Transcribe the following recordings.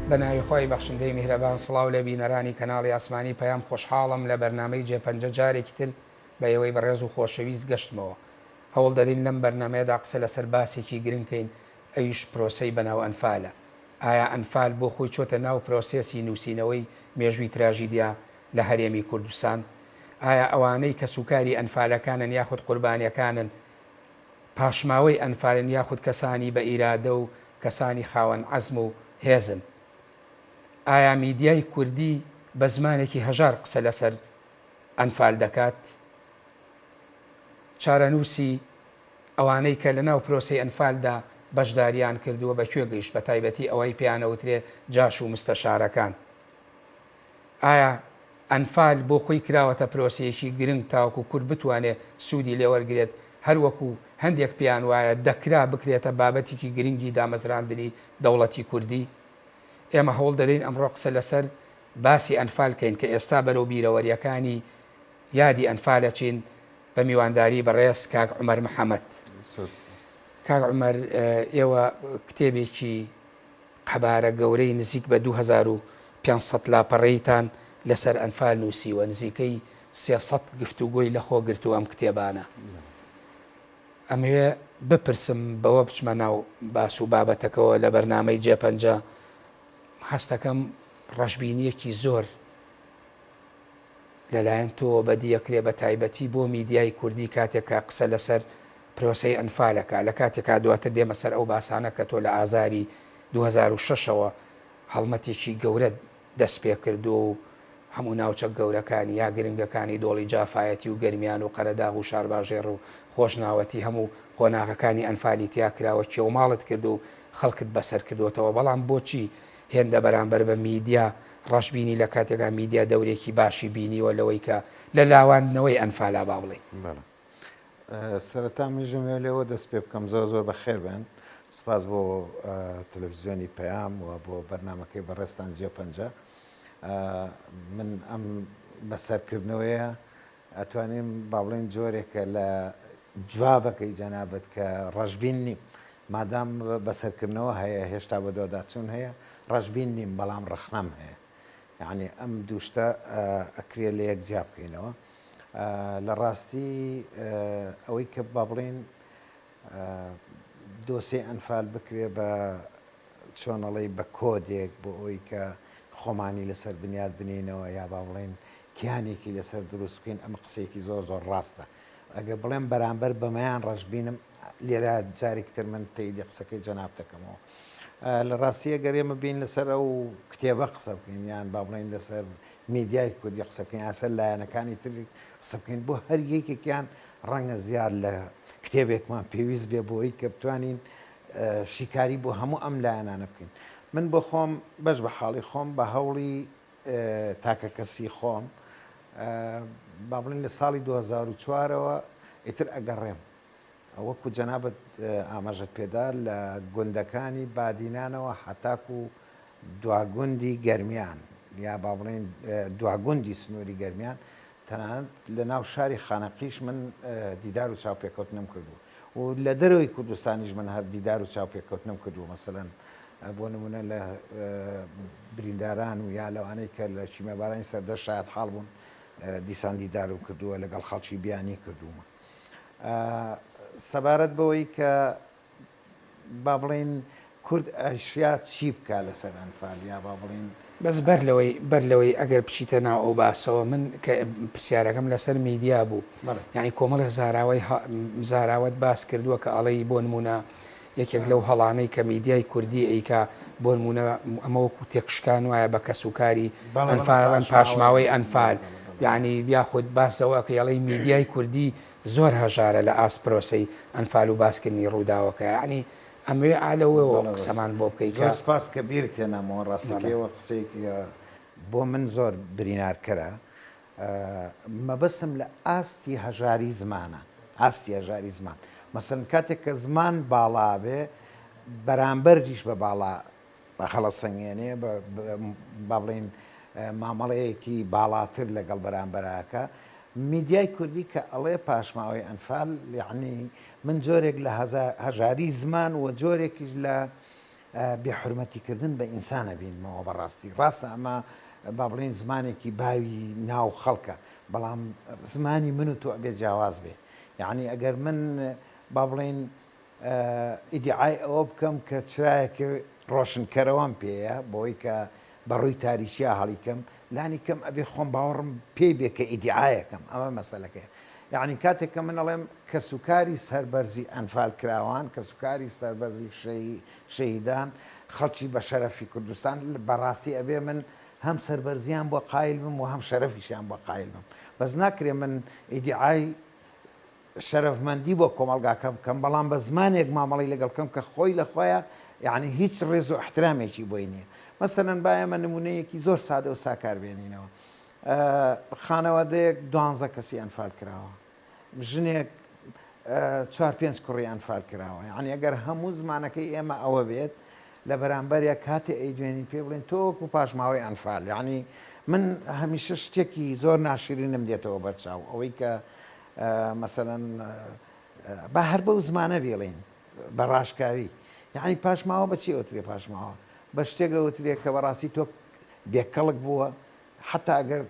بە ناوی خوای بەخشندەی میهرەبان سڵاو لە بینەرانی کەناڵی ئاسمانی پەیام خۆشحاڵم لە بەرنامەی جێپەنجە جارێکی تر بە ئێوەی بەڕێز و خۆشەویست گەشتمەوە هەوڵ دەدەین لەم بەرنامەیەدا قسە لەسەر باسێکی گرنگ کەین ئەویش پرۆسەی بەناو ئەنفالە ئایا ئەنفال بۆ خۆی چۆتە ناو پرۆسێسی نووسینەوەی مێژووی تراژیدیا لە هەرێمی کوردستان؟ ئایا ئەوانەی کەسوکاری ئەنفالەکانن یاخود قوربانیەکانن پاشماوەی ئەنفالن یاخود کەسانی بە ئیرادە و کەسانی خاوەن عەزم و هێزن؟ ئایا میدیای کوردی بە زمانێکی هەژار قسە لەسەر ئەنفال دەکات؟ چارەنووسی ئەوانەی کە لەناو پرۆسەی ئەنفالدا بەشداریان کردووە بە کوێ گەیشت بەتایبەتی ئەوەی پێیان ئەوترێ جاش و مستەشارەکان؟ ئایا ئەنفال بۆ خۆی کراوەتە پرۆسەیەکی گرنگ تاوەکو کورد بتوانێ سوودی لێوەرگرێت هەروەکو هەندێک پێیان وایە دەکرا بکرێتە بابەتیکی گرنگی دامەزراندنی دەوڵەتی کوردی؟ ئێمە هەوڵ دەدەین ئەمڕۆ قسە لەسەر باسی ئەنفال کەین کە ئێستا بەرەو بیرەوەریەکانی یادی ئەنفال ئەچین بە میوانداری بەڕێز کاک عومەر محەمەد. کاک عومەر ئێوە کتێبێکی قەبارە گەورەی نزیک بە 2500 لاپەڕەیتان لەسەر ئەنفال نووسیوە، نزیکەی 300 گفتوگۆی لەخۆ گرتووە ئەم کتێبانە. ئەمەوێ بپرسم بەوە بچمە ناو باس و بابەتەکەوە لە بەرنامەی جێپەنجە هەستەکەم ڕەشبینییەکی زۆر لەلایەن تۆوە بەدیەکرێ بەتایبەتی بۆ میدیای کوردی کاتێک کە قسە لەسەر پرۆسەی ئەنفال ئەکا لە کاتێکا دواتر دێمە سەر ئەو باسانە کە تۆ لە ئازاری 2006 ەوە هەڵمەتێکی گەورەت دەست پێکردووە و هەموو ناوچە گەورەکانی یا گرنگەکانی دۆڵی جافایەتی و گەرمیان و قەرەداغ و شارباژێڕ و خۆشناوەتی هەموو قۆناغەکانی ئەنفالی تیا کراوە کێوماڵت کرد و خەڵکت بەسەر کردووەتەوە بەڵام بۆچی هێندە بەرامبەر بە میدیا ڕەشبینی لە کاتێکا میدیا دەورێکی باشی بینیوە لەوەی کە لە لاواندنەوەی ئەنفالا با بڵێین. بەڵێ سەرەتا منیش دەمەوێت لێوە دەست پێ بکەم زۆر زۆر بەخێر بێن سپاس بۆ تەلەفزیۆنی پەیام و بۆ بەرنامەکەی بەڕێزتان جێ پەنجە من ئەم بەسەرکردنەوەیە ئەتوانین با بڵێین جۆرێکە لە جوابەکەی جەنابت کە ڕەشبین نیم مادام بەسەرکردنەوە هەیە هێشتا بەدواداچوون هەیە ڕەشبین نیم بەڵام ڕەخنەم هەیە یانی ئەم دوو شتە ئەکرێ لە یەک جیا بکەینەوە لە ڕاستی ئەوەی کە با بڵێین دۆسێی ئەنفال بکرێ بە چۆن ئەڵێی بە کۆدێک بۆ ئەوەی کە خۆمانی لەسەر بنیات بنێینەوە یا با بڵێین کیانێکی لەسەر دروست بکەین ئەمە قسەیەکی زۆر زۆر ڕاستە ئەگەر بڵێم بەرامبەر بەمەیان ڕەشبینم لێرە جارێکی تر من تەیدی قسەکەی جەنابت دەکەمەوە لە ڕاستی ئەگەر ئێمە بین لەسەر ئەو کتێبە قسە بکەین یان با بڵێین لەسەر میدیای کوردی قسە بکەین یان سەر لایەنەکانی تر قسە بکەین بۆ هەر یەکێکیان ڕەنگە زیاد لە کتێبێکمان پێویست بێ بۆ ئەوەی کە بتوانین شیکاری بۆ هەموو ئەم لایەنانە بکەین. من بۆ خۆم بەش بە حاڵی خۆم بە هەوڵی تاکەکەسی خۆم با بڵێین لە ساڵی 2004 ەوە ئیتر ئەگەڕێم وەکو جەنابت ئاماژەت پێدا لە گوندەکانی بادینانەوە هەتاکو دواگوندی گەرمیان یا با بڵێین دواگوندی سنووری گەرمیان تەنانەت لە ناو شاری خانەقیش من دیدار و چاوپێکەوتنم کردووە و لە دەرەوەی کوردستانیش من هەر دیدار و چاوپێکەوتنم کردووە مەسەلەن بۆ نموونە لە برینداران و یا لەوانەی کە لە کیمیابارانی سەردەشت شایەتحاڵ بوون دیسان دیدارم کردووە لەگەڵ خەڵکی بیانی کردوومە سەبارەت بەوەی کە با بڵێین کورد ئەشیا چی بکا لەسەر ئەنفال یا با بڵێین. بەس بەر لەوەی بەر لەوەی ئەگەر بچیتە ناو ئەو باسەوە من کە پرسیارەکەم لەسەر میدیا بوو یانی کۆمەڵێ زاراوەی زاراوەت باس کردووە کە ئەڵێی بۆ نموونە یەکێک لەو هەڵانەی کە میدیای کوردی ئەیکا بۆ نموونە ئەمە وەکو تێکشکان وایە بە کەسوکاری ئەنفال ئەڵێن پاشماوەی ئەنفال یانی یاخود باس لەوە ئەکەی ئەڵێی میدیای کوردی زۆر هەژارە لە ئاست پرۆسەی ئەنفال و باسکردنی ڕووداوەکە یەعنی ئەمەوێ ئا لەوەوە قسەمان بۆ بکەی کە. زۆر سپاس کە بیرت هێنامەوە ڕاستەکەی ئەوە قسەیەکی بۆ من زۆر برینارکەرە مەبەستم لە ئاستی هەژاری زمانە ئاستی هەژاری زمان مەسەلەن کاتێک کە زمان باڵا بێ بەرامبەریش بە باڵا هەڵەسەنگێنێ با بڵێین مامەڵەیەکی باڵاتر لەگەڵ بەرامبەراکە. میدیای کوردی کە ئەڵێ پاشماوەی ئەنفال یەعنی من جۆرێک لە هەژاری زمان و جۆرێکیش لە. بێ حورمەتی کردن بە ئینسان ئەبینمەوە بەڕاستی ڕاستە ئەمە با بڵێین زمانێکی باوی ناو خەڵکە بەڵام زمانی من و تۆ ئەبێ جیاواز بێ یەعنی ئەگەر من با بڵێین ئیدیعای ئەوە بکەم کە چرایەکی ڕۆشنکەرەوەم پێیە بۆی کە بە ڕووی تاریکیا هەڵیکەم لانی کەم ئەبێ خۆم باوەڕم پێی بێ کە ئیدیعایەکەم ئەمە مەسەلەکەیە یەعنی کاتێک کە من ئەڵێم کەسوکاری سەربەرزی ئەنفالکراوان، کەسوکاری سەربەرزی شەهیدان، خەڵکی بە شەرەفی کوردستان، بەڕاستی ئەبێ من هەم سەربەرزیان بۆ قایل بم و هەم شەرەفیشیان بۆ قایل بم. بەس ناکرێ من ئیدیعای شەرەفمەندی بۆ کۆمەڵگاکەم بکەم، بەڵام بە زمانێک مامەڵەی لەگەڵ بکەم کە خۆی لە خۆیا یەعنی هیچ ڕێز و ئیحترامێکی بۆی نییە. مەسەلەن با ئێمە نموونەیەکی زۆر سادە و ساکار بێنینەوە. خانەوادەیەک دوانزە کەسی ئەنفال کراوە. ژنێک چوار پێنج کوڕی ئەنفال کراوە یانی ئەگەر هەموو زمانەکەی ئێمە ئەوە بێت لە بەرامبەریا کاتێ ئەیدوێنین پێ بڵێن تۆ وەکو پاشماوەی ئەنفال یانی من هەمیشە شتێکی زۆر ناشرینم دێتەوە بەرچاو ئەوەی کە مەسەلەن با هەر بەو زمانە بیڵێین بە ڕاشکاوی یعنی پاشماوە بە چی ئەوترێ پاشماوە بە شتێک ئەوترێ کە بەڕاستی تۆ بێکەڵک بووە حەتا ئەگەر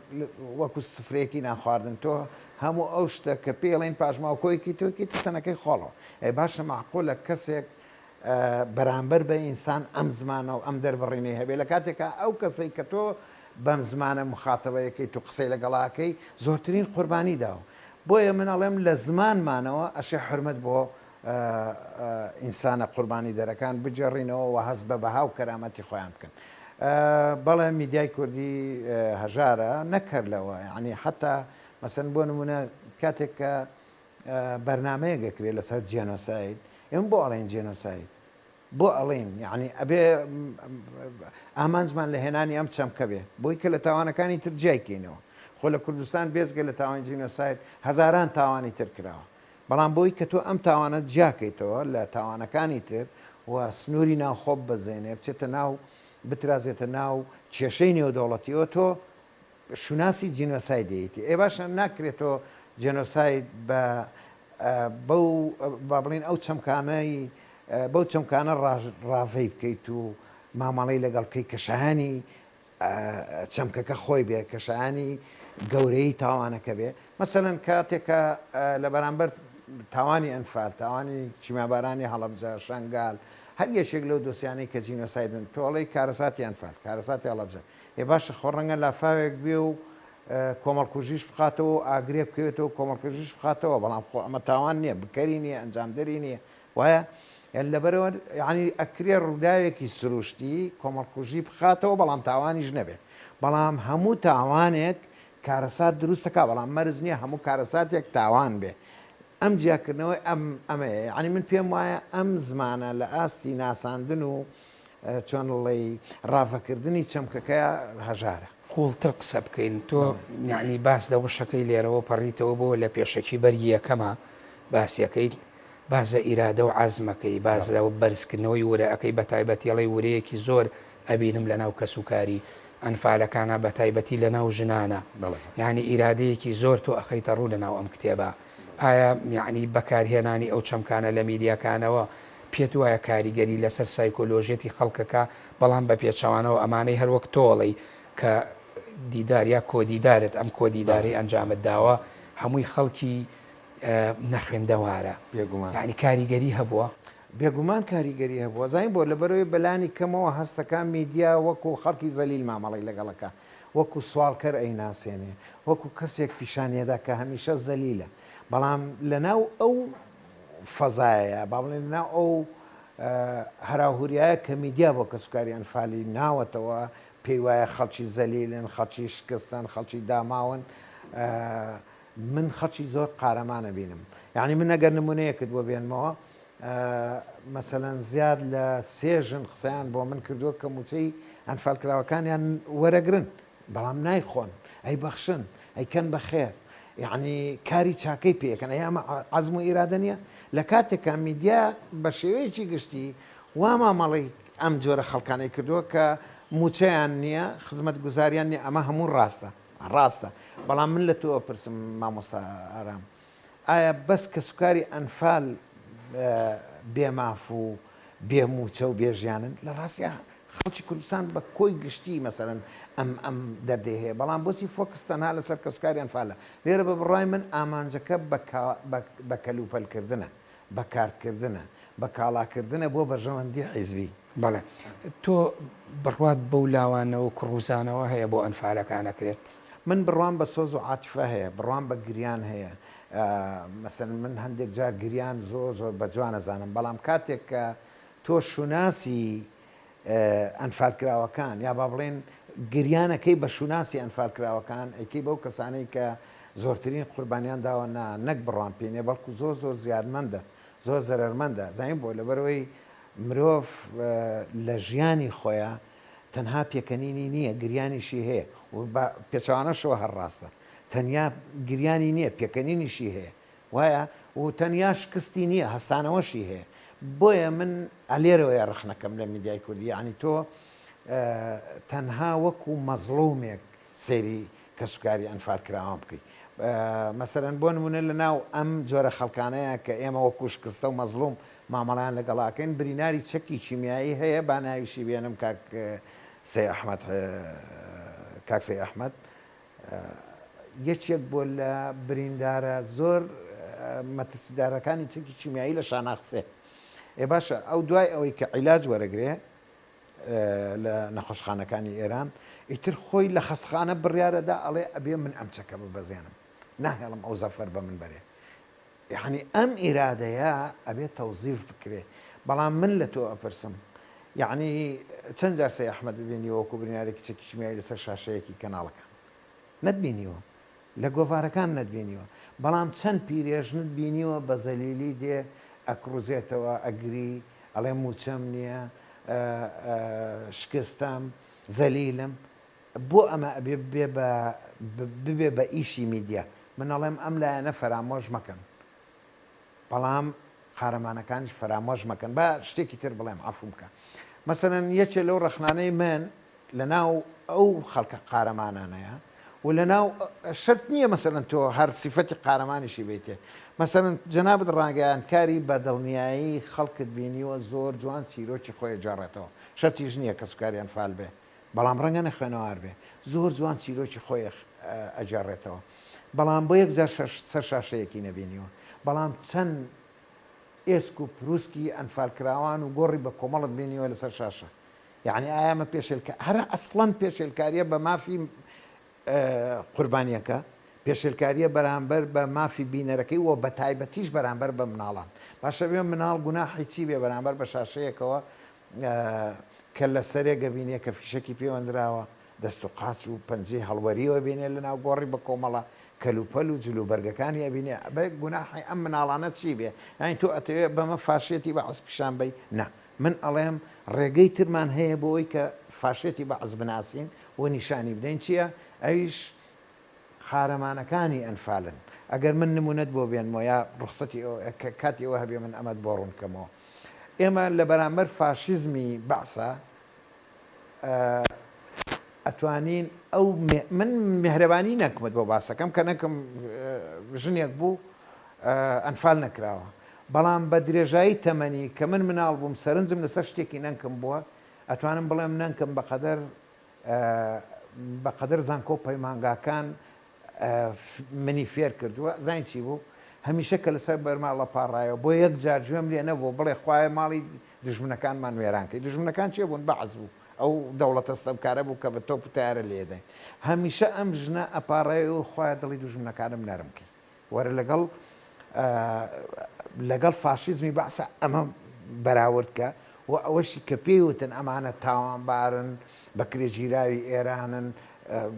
وەکو سفرەیەکی نان خواردن تۆ هەموو ئەو شتە کە پێی ئەڵێن پاشماوە کۆیەکی تۆ کەیتە تەنەکەی خۆڵەوە ئەی باشە مەعقولە کەسێک بەرامبەر بە ئینسان ئەم زمانە و ئەم دەربڕینەی هەبێ لە کاتێکا ئەو کەسەی کە تۆ بەم زمانە مخاتەبەیەکەیت و قسەی لەگەڵاکەی زۆرترین قوربانی داوە بۆیە من ئەڵێم لە زمانمانەوە ئەشێ حورمەت بۆ ئینسانە قوربانیدەرەکان بگێڕینەوە و هەست بە بەها و کەرامەتی خۆیان بکەن. بەڵێ میدیای کوردی هەژارە نەک هەر لەوە یانی حەتا مەسەن بۆ نمونە کاتێک کە بەرنامەیەک ئەکرێ لەسەر جێنۆساید ئێمە بۆ ئەڵێن جێنۆساید بۆ ئەڵێین یانی ئەبێ ئامانجمان لە هێنانی ئەم چەمکە بێ بۆی کە لە تاوانەکانی تر جیای کەینەوە خۆ لە کوردستان بێجگە لە تاوانی جینۆساید هەزاران تاوانی تر کراوە بەڵام بۆی کە تۆ ئەم تاوانە جیاکەیتەوە لە تاوانەکانی تر و سنووری ناوخۆ ببەزێنێ بچێتە ناو بترازێتە ناو کێشەی نێودەوڵەتیەوە تۆ شوناسی جینۆساید دێیتی ئێ باشە ناکرێت تۆ جێنۆساید بە بەو با بڵێین ئەو چەمکانەی بەو چەمکانە ڕاڤەی بکەیت و مامەڵەی لەگەڵ بکەیت کە شایانی چەمکەکە خۆی بێ کە شایانی گەورەیی تاوانەکە بێ مەسەلەن کاتێک کە لە بەرامبەر تاوانی ئەنفال تاوانی کیمیابارانی هەڵەبجە شەنگال هەر یەکێک لەو دۆسیانەی کە جینۆسایدن تۆ ئەڵێی کارەساتی ئەنفال کارەساتی هەڵەبجە ئێ باشە خۆ ڕەنگە لافاوێک بێ و کۆمەڵکوژیش بخاتەوە و ئاگرێ بکەوێتەوە کۆمەڵکوژیش بخاتەوە بەڵام خۆ ئەمە تاوان نییە بکەری نییە ئەنجامدەری نییە وایە یان لەبەرئەوە یانی ئەکرێ ڕووداوێکی سروشتی کۆمەڵکوژی بخاتەوە بەڵام تاوانیش نەبێ بەڵام هەموو تاوانێک کارەسات دروست دەکا بەڵام مەرج نییە هەموو کارەساتێک تاوان بێ ئەم جیاکردنەوەی ئەم ئەمەیە یانی من پێم وایە ئەم زمانە لە ئاستی ناساندن و چۆن ڵێی ڕاڤەکردنی چەمکەکەیا هەژارە. قوڵتر قسە بکەین تۆ یانی باس لە وشەکەی لێرەوە پەڕیتەوە بۆ لە پێشەکی بەرگی یەکەما باسیەکەیت باس لە ئیرادە و عەزمەکەی باس لە بەرزکردنەوەی ورە ئەکەی بەتایبەتی ئەڵێی ورەیەکی زۆر ئەبینم لەناو کەسوکاری ئەنفالەکانا بەتایبەتی لەناو ژنانا یانی ئیرادەیەکی زۆر تۆ ئەخەیتە ڕوو لەناو ئەم کتێبە ئایا یانی بەکارهێنانی ئەو چەمکانە لە میدیاکانەوە پێت وایە کاریگەری لەسەر سایکۆلۆژیەتی خەڵکەکە بەڵام بە پێچەوانەوە ئەمانەی هەر وەک تۆ ئەڵێی کە دیدار یا کۆدیدارت ئەم کۆدیدارەی ئەنجامت داوە هەمووی خەڵکی نەخوێندەوارە بێگومان. یانی کاریگەری هەبووە؟ بێگومان کاریگەری هەبووە زانی بۆ لەبەرئەوەی بەلانی کەمەوە هەستەکا میدیا وەکو خەڵکی زەلیل مامەڵەی لەگەڵەکا وەکو سواڵکەر ئەیناسێنێ وەکو کەسێک پیشانیەدا کە هەمیشە زەلیلە بەڵام لەناو ئەو فەزایەیا با بڵێین لەناو ئەو هەراوهوریایە کە میدیا بۆ کەسوکاری ئەنفالی ناوەتەوە پێی وایە خەڵکی زەلیلن خەڵکی شکستن خەڵکی داماون من خەڵکی زۆر قارەمان ئەبینم یانی من ئەگەر نمونەیەکت بۆ بێنمەوە مەسەلەن زیاد لە سێ ژن قسەیان بۆ من کردووە کە موچەی ئەنفالکراوەکانیان وەرەگرن بەڵام نایخۆن ئەیبەخشن ئەیکەن بە خێر یعنی کاری چاکەی پێکەن ئەی ئەمە عەزم و ئیرادە نییە لە کاتێکا میدیا بە شێوەیەکی گشتی وا مامەڵەی ئەم جۆرە خەڵکانەی کردووە کە موچەیان نییە خزمەتگوزاریان نییە ئەمە هەموو ڕاستە ڕاستە بەڵام من لە تۆ ئەپرسم مامۆستا ئارام ئایا بەس کەسوکاری ئەنفال بێ ماف و بێ مووچە و بێ ژیانن؟ لە ڕاستیا خەڵکی کوردستان بە کۆی گشتی مەسەلەن ئەم ئەم دەردەی هەیە، بەڵام بۆچی فۆکس تەنها لەسەر کەسوکاری ئەنفالە؟ لێرە بە بڕوای من ئامانجەکە بە بە کەلوپەل کردنە، بە کارت کردنە، بە کاڵا کردنە بۆ بەرژەوەندی حیزبی. بەڵێ. تۆ بڕوات بەو لاوانەوە و کڕوزانەوە هەیە بۆ ئەنفالەکان ئەکرێت؟ من بڕوام بە سۆز و عاتیفە هەیە، بڕوام بە گریان هەیە، مەسەلەن من هەندێک جار گریان زۆر زۆر بە جوان ئەزانم، بەڵام کاتێک کە تۆ شوناسی ئەنفالکراوەکان یا با بڵێین گریانەکەی بە شوناسی ئەنفالکراوەکان ئەیکەی بەو کەسانەی کە زۆرترین قوربانیان داوە نا نەک بڕوام پێ نیە بەڵکو زۆر زۆر زیارمەندە زۆر زەرەرمەندە زانین بۆ لەبەرئەوەی مرۆڤ لە ژیانی خۆیا تەنها پێکەنینی نیە گریانیشی هەیە و بە پێچەوانەشەوە هەر ڕاستە تەنیا گریانی نیە پێکەنینیشی هەیە وایە و تەنیا شکستی نییە هەستانەوەشی هەیە بۆیە من ئەلێرەوەیە ڕەخنەکەم لە میدیای کوردی یانی تۆ تەنها وەکو مەزڵومێک سەیری کەسوکاری ئەنفالکراوان بکەی مەسەلەن بۆ نمونە لە ناو ئەم جۆرە خەڵکانەیە کە ئێمە وەکو شکستە و مەزڵوم مامەڵیان لەگەڵاکەین بریناری چەکی کیمیایی هەیە با ناویشی بێنم کاک سەی ئەحمەد کاک سەی ئەحمەد یەکێک بووە لە بریندارە زۆر مەترسیدارەکانی چەکی کیمیایی لە شاناخسێ. ئێ باشە ئەو دوای ئەوەی کە عیلاج وەرەگرێ لە نەخۆشخانەکانی ئێران، ئیتر خۆی لە خەستخانە بڕیارەدا ئەڵێ ئەبێ من ئەم چەکە ببەزێنم، ناهێڵم ئەو زەفەر بە من بەرێ. یەعنی ئەم ئیرادەیە ئەبێ تەوزیف بکرێ. بەڵام من لە تۆ ئەپرسم یەعنی چەند جار سەی ئەحمەدت بینیوە وەکو برینارێکی چەکی کیمیایی لەسەر شاشەیەکی کەناڵەکان؟ نەتبینیوە. لە گۆڤارەکان نەتبینیوە. بەڵام چەند پیرێژنت بینیوە بە زەلیلی دێ ئەکڕوزێتەوە ئەگری ئەڵێ موچەم نیە شکستەم زەلیلم. بۆ ئەمە ئەبێ ببێ بە ببێ بە ئیشی میدیا؟ من ئەڵێم ئەم لایەنە فەرامۆش مەکەن بەڵام قارەمانەکانیش فەرامۆش مەکەن. با شتێکی تر بڵێم عەفوم بکە. مەسەلەن یەکێ لەو ڕەخنانەی من لە ناو ئەو خەڵکە قارەمانانەیە و لە ناو شەرت نییە مەسەلەن تۆ هەر سیفەتی قارەمانیشی بیتێ مەسەلەن جەنابت ڕاگەیاندکاری بە دڵنیایی خەڵکت بینیوە زۆر جوان چیرۆکی خۆی ئەگێڕێتەوە شەرتیش نییە کەسوکاری ئەنفال بێ بەڵام ڕەنگە نەخوێنەوار بێ زۆر جوان چیرۆکی خۆی ئەگێڕێتەوە بەڵام بۆ یەک جار سەر شاشەیەکی نەبینیوە بەڵام چەند ئێسک و پروسکی ئەنفالکراوان و گۆڕی بە کۆمەڵت بینیوە لەسەر شاشە یەعنی ئایا ئەمە پێشێلکا هەرە ئەسڵەن پێشێلکاریە بە مافی قوربانیەکە پێشێلکاریە بەرامبەر بە مافی بینەرەکەی و بە تایبەتیش بەرامبەر بە مناڵان باشە بێ مناڵ گوناحی چی بێ بەرامبەر بە شاشەیەکەوە کە لە سەرێک ئەبینێ کە فیشەکی پێوەندراوە، دەست و قاچ و پەنجەی هەڵوەریوە ئەبینێ لە ناو گۆڕی بە کۆمەڵە کەلوپەل و جلوبەرگەکانی ئەبینێ، ئەبێ گوناحی ئەم مناڵانە چی بێ؟ یانی تۆ ئەتەوێ بەمە فاشیەتی بەعس پیشان بەی؟ نا. من ئەڵێم ڕێگەی ترمان هەیە بۆ ئەوەی کە فاشیەتی بەعس بناسین و نیشانی بدەین، چییە؟ ئەویش قارەمانەکانی ئەنفالن. ئەگەر من نموونەت بۆ بێنمەوە یا ڕوخسەتی کاتی ئەوە هەبێ من ئەمەت بۆ ڕوون کەمەوە. ئێمە لە بەرامبەر فاشیزمی بەعسا ئەتوانین ئەو من میهرەبانی نەکمت بۆ باسەکەم کە نەکم ژنێک بوو ئەنفال نەکراوە بەڵام بە درێژایی تەمەنی کە من مناڵ بووم سەرنجم لەسەر شتێکی نەنکم بووە ئەتوانم بڵێم نەنکم بەقەدەر بەقەدەر زانکۆ و پەیمانگاکان منی فێر کردووە زانی چی بوو هەمیشە کە لەسەر بەرماڵە پاڕایەوە بۆ یەک جار گوێم لێ نەبوو بڵێ خوایە ماڵی دوژمنەکانمان وێران کەی دوژمنەکان کێ بوون بەعس بوو ئەو دەوڵەتە ستەمکارە بوو کە بە تۆپ و تەیارە لێداین هەمیشە ئەم ژنە ئەپاڕایەوە خوایە دڵی دوژمنەکانم نەرم کەی وەرە لەگەڵ لەگەڵ فاشیزمی بەعسا ئەمە بەراورد کە و ئەوەشی کە پێی وتن ئەمانە تاوانبارن بەکرێگیراوی ئێرانن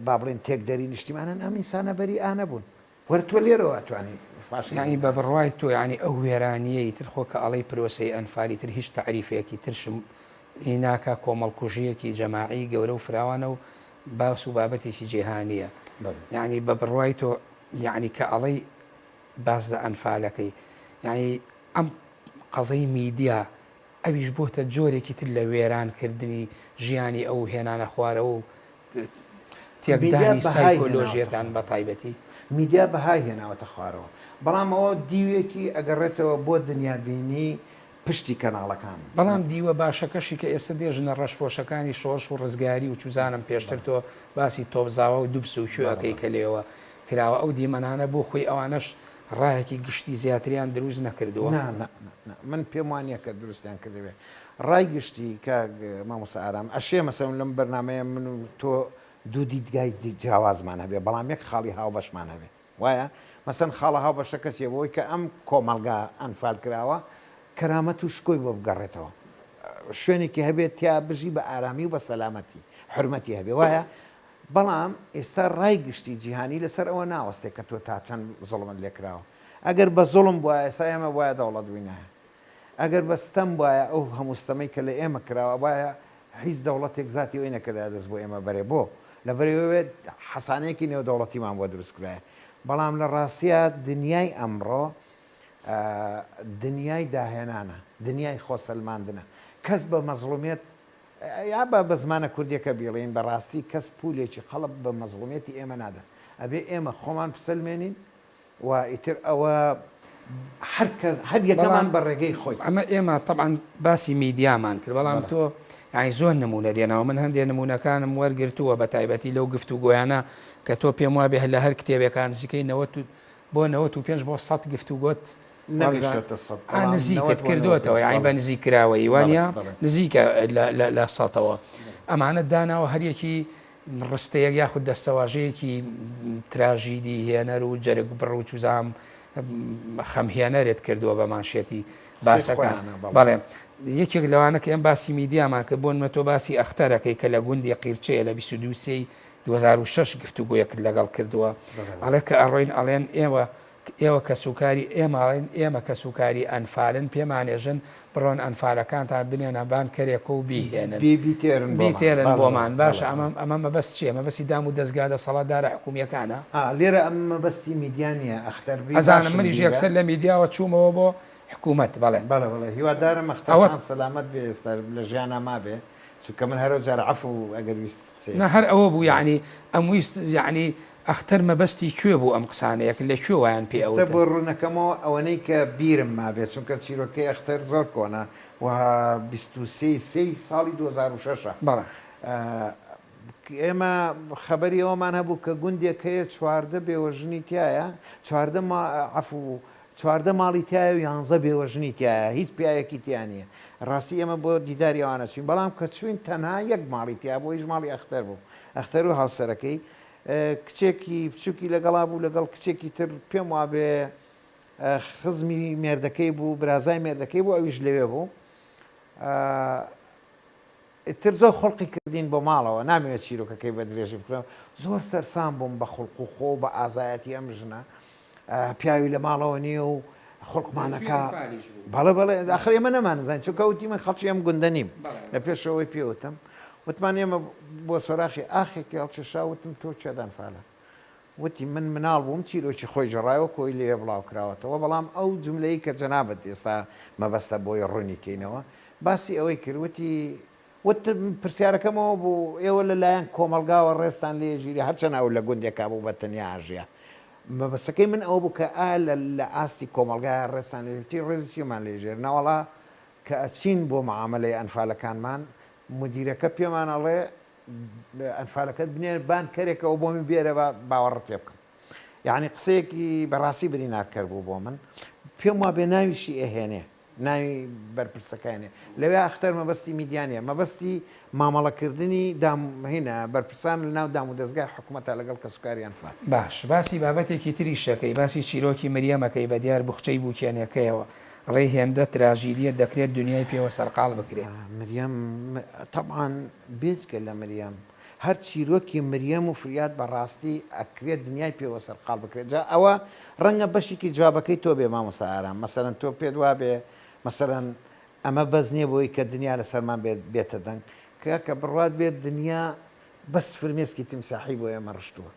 با بڵێن تێکدەری نیشتیمانن ئەم ئینسانە بەری ئانە بوون وەرە تۆ لێرەوە ئەتوانی فاشیزم یانی بە بڕوای تۆ یانی ئەو وێرانیەی تر خۆ کە ئەڵێی پرۆسەی ئەنفالی تر هیچ تەعریفێکی ترشم ی ناکا کۆمەڵکوژیەکی جەماعی گەورە و فراوانە و باس و بابەتێکی جیهانیە یانی بە بڕوای تۆ یەعنی کە ئەڵێی باس لە ئەنفالەکەی یەعنی ئەم قەزەی میدیا ئەویش بۆتە جۆرێکی تر لە وێران کردنی ژیانی ئەو هێنانە خوارەوە و میدیا تێکدانی بەهای هێناوەتە سایکۆلۆژیەتان بە خوارەوە. تایبەتی. میدیا بەهای هێناوەتە خوارەوە بەڵام ئەوە دیوێکی ئەگەڕێتەوە بۆ دنیابینی. پشتی کەناڵەکان. بەڵام دیوە باشەکەشی کە ئێستا دێ ژنە ڕەشپۆشەکانی شۆڕش و ڕزگاری و چوزانم پێشتر تۆ باسی تۆپزاوا و دوبس و کوێ ئەکەی کە لێوە کراوە ئەو دیمەنانە بۆ خۆی ئەوانەش ڕایەکی گشتی زیاتریان دروست نەکردووە؟ نا نا نا من پێم وا نییە کە دروستیان کردبێ ڕای گشتی کاک مامۆستا ئارام ئەشێ مەسەلەن لەم بەرنامەیە من و تۆ دوو دیدگای جیاوازمان هەبێ بەڵام یەک خاڵی هاوبەشمان هەبێ وایە؟ مەسەن خاڵە هاوبەشەکە چیە؟ بەوەی کە ئەم کۆمەڵگا ئەنفال کراوە کەرامەت و شکۆی بۆ بگەڕێتەوە، شوێنێکی هەبێت تیا بژی بە ئارامی و بە سەلامەتی، حورمەتی هەبێ وایە؟ بەڵام ئێستا ڕای گشتی جیهانی لەسەر ئەوە ناوەستێ کە تۆ تا چەند زوڵمت لێ کراوە. ئەگەر بە زوڵم بوایە ئێستا ئێمە بوایە دەوڵەت بووینایە. ئەگەر بە ستەم بوایە ئەو هەموو ستەمەی کە لە ئێمە کراوە ئەبوایە هیچ دەوڵەتێک زاتی ئەوەی نەکردایە دەست بۆ ئێمە بەرێ بۆ؟ لەبەرئەوەی حەسانەیەکی نێودەوڵەتیمان بۆ دروست کرایە. بەڵام لە ڕاستیا دنیای ئەمڕۆ دنیای داهێنانە، دنیای خۆ سەلماندنە. کەس بە مەزڵومیەت یا با بە زمانە کوردیەکە بیڵێین بە ڕاستی کەس پولێکی قەڵب بە مەزڵومیەتی ئێمە نادا. ئەبێ ئێمە خۆمان بسەلمێنین و ئیتر ئەوە هەر کەس هەر یەکەمان بەڵام بە ڕێگەی خۆی. ئەمە ئێمە تەبعەن باسی میدیامان کرد بەڵام بەڵێ. تۆ یانی زۆر نموونە دێنەوە من هەندێ نموونەکانم وەرگرتووە بە تایبەتی لەو گفتوگۆیانە کە تۆ پێم وابێ لە هەر کتێبێکا نزیکەی نەوەت و بۆ 95 بۆ 100 گفتوگۆت وابزانم نەگەیشتۆتە سەد ئا بەڵام نزیکت 90 بۆ کردووەتەوە 95 یانی بەڵێ بە نزیک کراوەیی بەڵێ وانییە بەڵێ. نزیکە لە لە لە سەتەوە ئەمانەت داناوە هەر یەکی ڕستەیەک یاخود دەستەواژەیەکی تراژیدی هێنەر و جەرگ بڕ و چوزام خەمهێنەرت کردووە بە مانشێتی قسەی باسەکان. خۆیانە بەڵێ. بەڵێ یەکێک لەوانە کە ئێم باسی میدیامان کرد بۆ نمە تۆ باسی ئەختەرەکەی کە لە گوندی قیرچەیە لە 22 سێی 2006 گفتوگۆیەکت لەگەڵ کردووە بەڵێ. ئەڵێ کە ئەڕۆین ئەڵێن ئێوە ئێوە کەسوکاری ئێمە ئەڵێن ئێمە کەسوکاری ئەنفالن پێمانێژن بڕۆن ئەنفالەکانتان بنێنە بان کەرێکۆ و بیهێنن بی بیتێرن بۆمان بیتێرن بەڵێ بۆمان بەڵێ باشە بەڵێ ئەمە ئەمە مەبەست چیە مەبەستی دام و دەزگا دەسەڵاتدارە حکومیەکانە؟ ئا لێرە ئەمە مەبەستی میدیا نیە ئەختەر بی ئەزانم باشم منیش بیرە. یەکسەر لە میدیاوە چوومەوە بۆ حکومەت بەڵێ. بەڵێ بەڵێ هیوادارم ئەختەر ئەوە. خان سەلامەت بێ ئێستا لە ژیانا مابێ چونکە من هەرەو جار عەفو ئەگەر ویستت قسەیەک نا هەر بکەم. ئەوە بوو یەعنی ئەمویست یەعنی ئەختەر مەبەستی کوێ بوو ئەم قسانەیە لە کوێ وایان پێ ئیستە ئەوتن؟ بۆ ڕوونەکەمەوە ئەوەنەی کە بیرم مابێ چونکە چیرۆکەی ئەختەر زۆر کۆنە و 23 ی سێی ساڵی 2006 ە بەڵێ. ئێمە خەبەری ئەوەمان هەبوو کە گوندێک هەیە 14 بێوەژنی تیایە 14 ما عەفو 14 ماڵی تیایە و یانزە بێوەژنی تیایە هیچ پیاوێکی تیا نییە ڕاستی ئێمە بۆ دیداری ئەوانە چووین بەڵام کە چووین تەنها یەک ماڵی تیا بوو ئەویش ماڵی ئەختەر بوو ئەختەر و هاوسەرەکەی کچێکی بچوکی لەگەڵا بوو لەگەڵ کچێکی تر پێم وابێ خزمی مێردەکەی بوو برازای مێردەکەی بوو ئەویش لەوێ بوو ئیتر زۆر خوڵقی کردین بۆ ماڵەوە نامەوێت چیرۆکەکەی بە درێژی بکەم زۆر سەرسام بووم بە خوڵق و خۆ و بە ئازایەتی ئەم ژنە پیاوی لە ماڵەوە نییە و خوڵقمانەکە بەڵێ بەڵێ ئاخر ئێمە نەمانزانی چونکە وتی من خەڵکی ئەم گوندە نیم لە پێشەوەی پێوتم وتمان ئێمە بۆ سۆراخی ئاخێکی هەڵکێشا وتم تۆ کێت ئەنفالە وتی من مناڵ بووم چیرۆکی خۆی گێڕایەوە کۆی لەوێ بڵاو کراوەتەوە بەڵام ئەو جوملەی کە جەنابت ئێستا مەبەستە بۆی ڕوونی کەینەوە باسی ئەوەی کرد وتی وتم پرسیارەکەم ئەوە بوو ئێوە لە لایەن کۆمەڵگاوە ڕێزتان لێ ژیرێ هەرچەند ئەو لە گوندێکا بوو بە تەنیا ئەژیا مەبەستەکەی من ئەوە بوو کە ئایا لە لە ئاستی کۆمەڵگایا ڕێزتان لێ وتی ڕێزی چیمان لێ ژێر نەوەڵا کە ئەچین بۆ معامەلەی ئەنفالەکانمان مودیرەکە پێمان ئەڵێ ئەنفالەکەت بنێر بان کەرێکەوە بۆ من بێرە با باوەڕت پێ بکەم یەعنی قسەیەکی بەڕاستی برینارکەر بوو بۆ من پێم وابێ ناویشی ئەهێنێ ناوی بەرپرسەکانێ لەوێ ئەختەر مەبەستی میدیا نیە مەبەستی مامەڵەکردنی دام هینە بەرپرسان لەناو دامودەزگای حکومەتە لەگەڵ کەسوکاری ئەنفال. باش باسی بابەتێکی تریش ئەکەی باسی چیرۆکی مریەم ئەکەی بە دیار بوخچەی بوکێنێکەیەوە ئەڵێی هێندە تراژیدیە دەکرێت دونیای پێوە سەرقاڵ بکرێت. مریەم تەبعەن بێجگە لە مریەم هەر چیرۆکی مریەم و فریاد بە ڕاستی ئەکرێت دنیای پێوە سەرقاڵ بکرێت جا ئەوە ڕەنگە بەشیکی جوابەکەی تۆ بێ مامۆستا ئارام مەسەلەن تۆ پێت وابێ مەسەلەن ئەمە بەس نیە بۆی کە دنیا لەسەرمان بێت بێتە دەنگ کاکە بڕوات بێت دنیا بەس فرمێسکی تیمساحی بۆ ئێمە ڕشتووە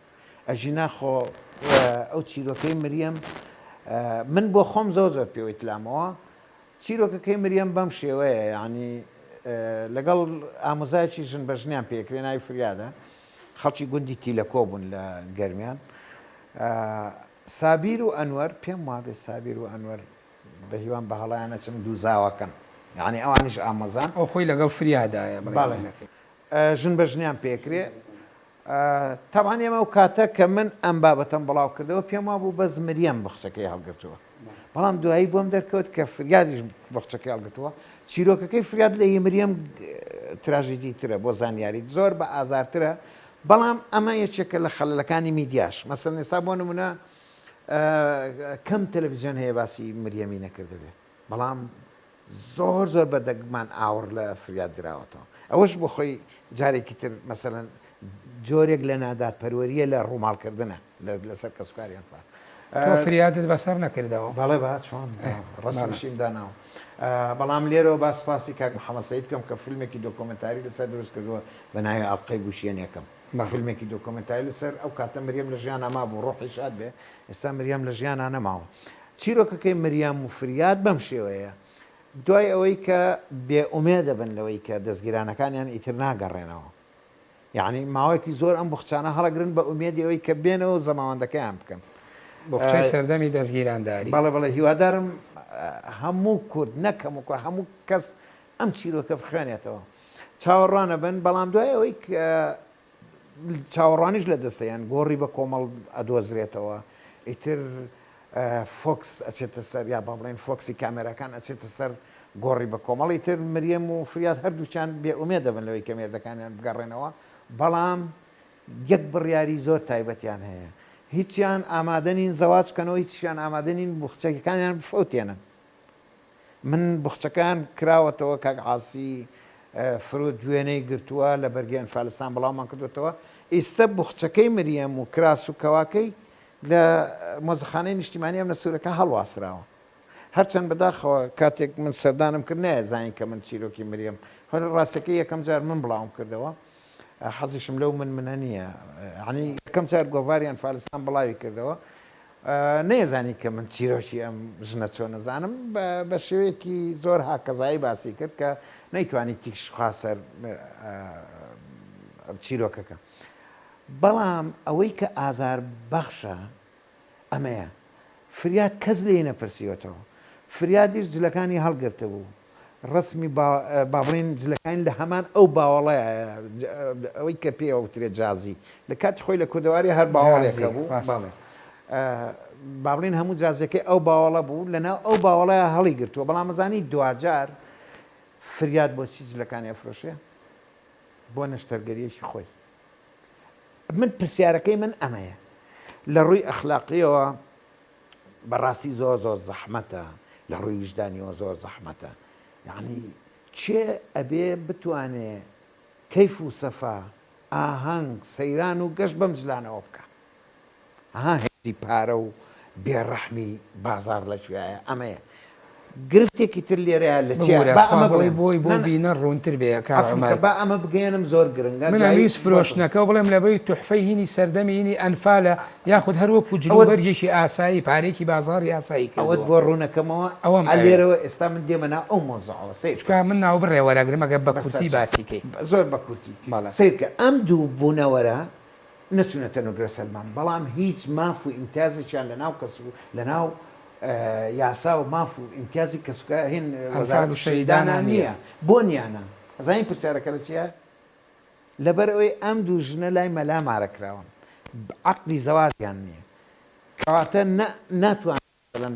ئەژینا خۆ ئەو چیرۆکەی مریەم من بۆ خۆم زۆر زۆر پێوەی تلامەوە چیرۆکەکەی مریەم بەم شێوەیە یانی لەگەڵ ئامۆزایەکی ژن بە ژنیان پێکرێ ناوی فریادە خەڵکی گوندی تیلەکۆ بوون لە گەرمیان سابیر و ئەنوەر پێم وابێ سابیر و ئەنوەر. بە هیوام بە هەڵەیان نەچم دوو زاواکەن یانی ئەوانیش ئامۆزان. ئەو خۆی لەگەڵ فریادایە بڵێ بەڵێ ژن بە ژنیان پێکرێ. تەبعەن ئێمە ئەو کاتە کە من ئەم بابەتەم بڵاو کردەوە پێم وابوو بەس مریەم بخچەکەی هەڵگرتووە بەڵام دوایی بۆم دەرکەوت کە فریادیش بخچەکەی هەڵگرتووە چیرۆکەکەی فریاد لە ی مریەم تراژیدی ترە بۆ زانیاریت زۆر بە ئازارترە بەڵام ئەمە یەکێکە لە خەلەلەکانی میدیاش مەسەلەن ئێستا بۆ نمونە کەم تەلەڤیزیۆن هەیە باسی مریەمی نەکردبێ بەڵام زۆر زۆر بە دەگمان ئاوڕ لە فریاد دراوەتەوە ئەوەش بۆ خۆی جارێکی تر مەسەلەن جۆرێک لە نادادپەروەریە لە ڕووماڵکردنە لەسەر کەسوکاری ئەنفال. تۆ فریادت بەسەر نەکردەوە؟ بەڵێ با چۆن ڕەسمیشیم داناوە بەڵام لێرەوە با سوپاسی کاک محەمەد سەید بکەم کە فیلمێکی دۆکۆمێنتاری لەسەر دروست کردووە بە ناوی ئەڵقەی گوشیەنێکم فیلمێکی دۆکۆمێنتاری لەسەر ئەو کاتە مریەم لە ژیانا مابوو ڕۆحی شاد بێ ئێستا مریەم لە ژیانا نەماوە. چیرۆکەکەی مریەم و فریاد بەم شێوەیە، دوای ئەوەی کە بێ ئومێدەبن لەوەی کە دەزگیرانەکانیان ئیتر ناگەڕێنەوە، یەعنی ماوەیەکی زۆر ئەم بوخچانە هەڵەگرن بە ئومێدی ئەوەی کە بێنەوە و زەماوەندەکەیان بکەن. بوخچەی سەردەمی دەزگیرانداری. بەڵێ بەڵێ هیوادارم هەموو کورد نەک هەموو کورد هەموو کەس ئەم چیرۆکە بخوێنێتەوە. چاوەڕوانەبن، بەڵام دوای ئەوەی کە چاوەڕوانیش لە دەستە یان گۆڕی بە کۆمەڵ ئەدۆزرێتەوە ئیتر focus ئەچێتە سەر یا با بڵێن focus ی کامێراکان ئەچێتە سەر گۆڕی بە کۆمەڵ ئیتر مریەم و فریاد هەردووکیان بێ ئومێد دەبن لەوەی کە مێردەکانیان بگەڕێنەوە بەڵام یەک بڕیاری زۆر تایبەتیان هەیە هیچیان ئامادە نین زەواج بکەنەوە هیچیان ئامادە نین بوخچەکەکانیان بفەوتێنن من بوخچەکەیان کراوەتەوە کاک عاسی فرود وێنەی گرتووە لە بەرگی ئەنفالستان بڵاومان کردوەتەوە ئیستە بوخچەکەی مریەم و کراس و کەواکەی لە مۆزەخانەی نیشتیمانی ئەمنە سوورەکە هەڵواسراوە هەرچەند بەداخەوە کاتێک من سەردانم کرد نایەزانی کە من چیرۆکی مریەم هەر ڕاستەکەی یەکەم جار من بڵاوم کردەوە حەزیشم لەو من منە نییە یعنی یەکەم جار گۆڤاری ئەنفالستان بڵاوی کردەوە نەیەزانی کە من چیرۆکی ئەم ژنە چۆن ئەزانم، بە شێوەیەکی زۆر هاکەزایی باسی کرد کە نەیتوانی تیشک بخا سەر چیرۆکەکە. بەڵام ئەوەی کە ئازاربەخشە ئەمەیە، فریاد کەس لێی نەپرسیوەتەوە. فریادیش جلەکانی هەڵگرتبوو. ڕەسمی با با بڵێین جلەکانی لە هەمان ئەو باوەڵەیە ئەوەی کە پێی ئەوترێ جازی لە کاتی خۆی لە کوردەواری هەر باوەڵێک جازی هەبوو ڕاست. بەڵێ با بڵێین هەموو جازیەکەی ئەو باوەڵە بوو لەناو ئەو باوەڵەیە هەڵی گرتووە بەڵام ئەزانی دواجار فریاد بۆچی جلەکانی ئەفرۆشێ بۆ نەشتەرگەریەکی خۆی من پرسیارەکەی من ئەمەیە لە ڕووی ئەخلاقیەوە بەڕاستی زۆر زۆر زەحمەتە لە ڕووی ویژدانیەوە زۆر زەحمەتە یەعنی کێ ئەبێ بتوانێ کەیف و سەفا ئاهەنگ سەیران و گەشت بەم جلانەوە بکا ها هێزی پارە و بێ ڕەحمی بازاڕ لە کوێیە ئەمەیە گرفتێکی تر لێرەیە لە چیا ببورە با تخوا ئەمە بڵێی بڵێم بۆی بۆ نا نا بینەر ڕوونتر بێ کاک عەفوم کە عومەر. با ئەمە بگەیەنم زۆر گرنگە من دوایی ئەمویست بۆت بڵێم. فرۆشتنەکە بڵێم لەبەی توحفەی هینی سەردەمی هینی ئەنفالە یاخود هەر وەکو جل و ئەوەت بەرگێکی ئاسایی پارەیەکی بازاڕی ئاسایی ئەوەت کردووە بۆ ڕوونەکەمەوە ئەوەم ئە ئەوێ. لێرەوە ئێستا من دێمە ناو ئەو مەوزوعەوە سەیر چونکە کە. من ناوبڕێ وەرەگرم ئەگەر بە بەسەر کورتی چاو باسی کەی. زۆر بە کورتی بەڵێ. سەیر کە ئەم دوو بوونەوەرە نەچوونەتە نوگرە سەلمان بەڵام هیچ ماف و ئیمتیازێکیان لە ناو کەس و لە ناو یاسا و ماف و ئیمتیازی کەسوکا هین ئەنفال و وەزارەتی شەهیدانا شەهیدانا نییە. نییە بۆ نیانە ئەزانی پرسیارەکە لە چییە؟ لەبەرئەوەی ئەم دوو ژنە لای مەلا مارە کراون عەقدی زەواجیان نییە کەواتە نە ناتوانن مەسەلەن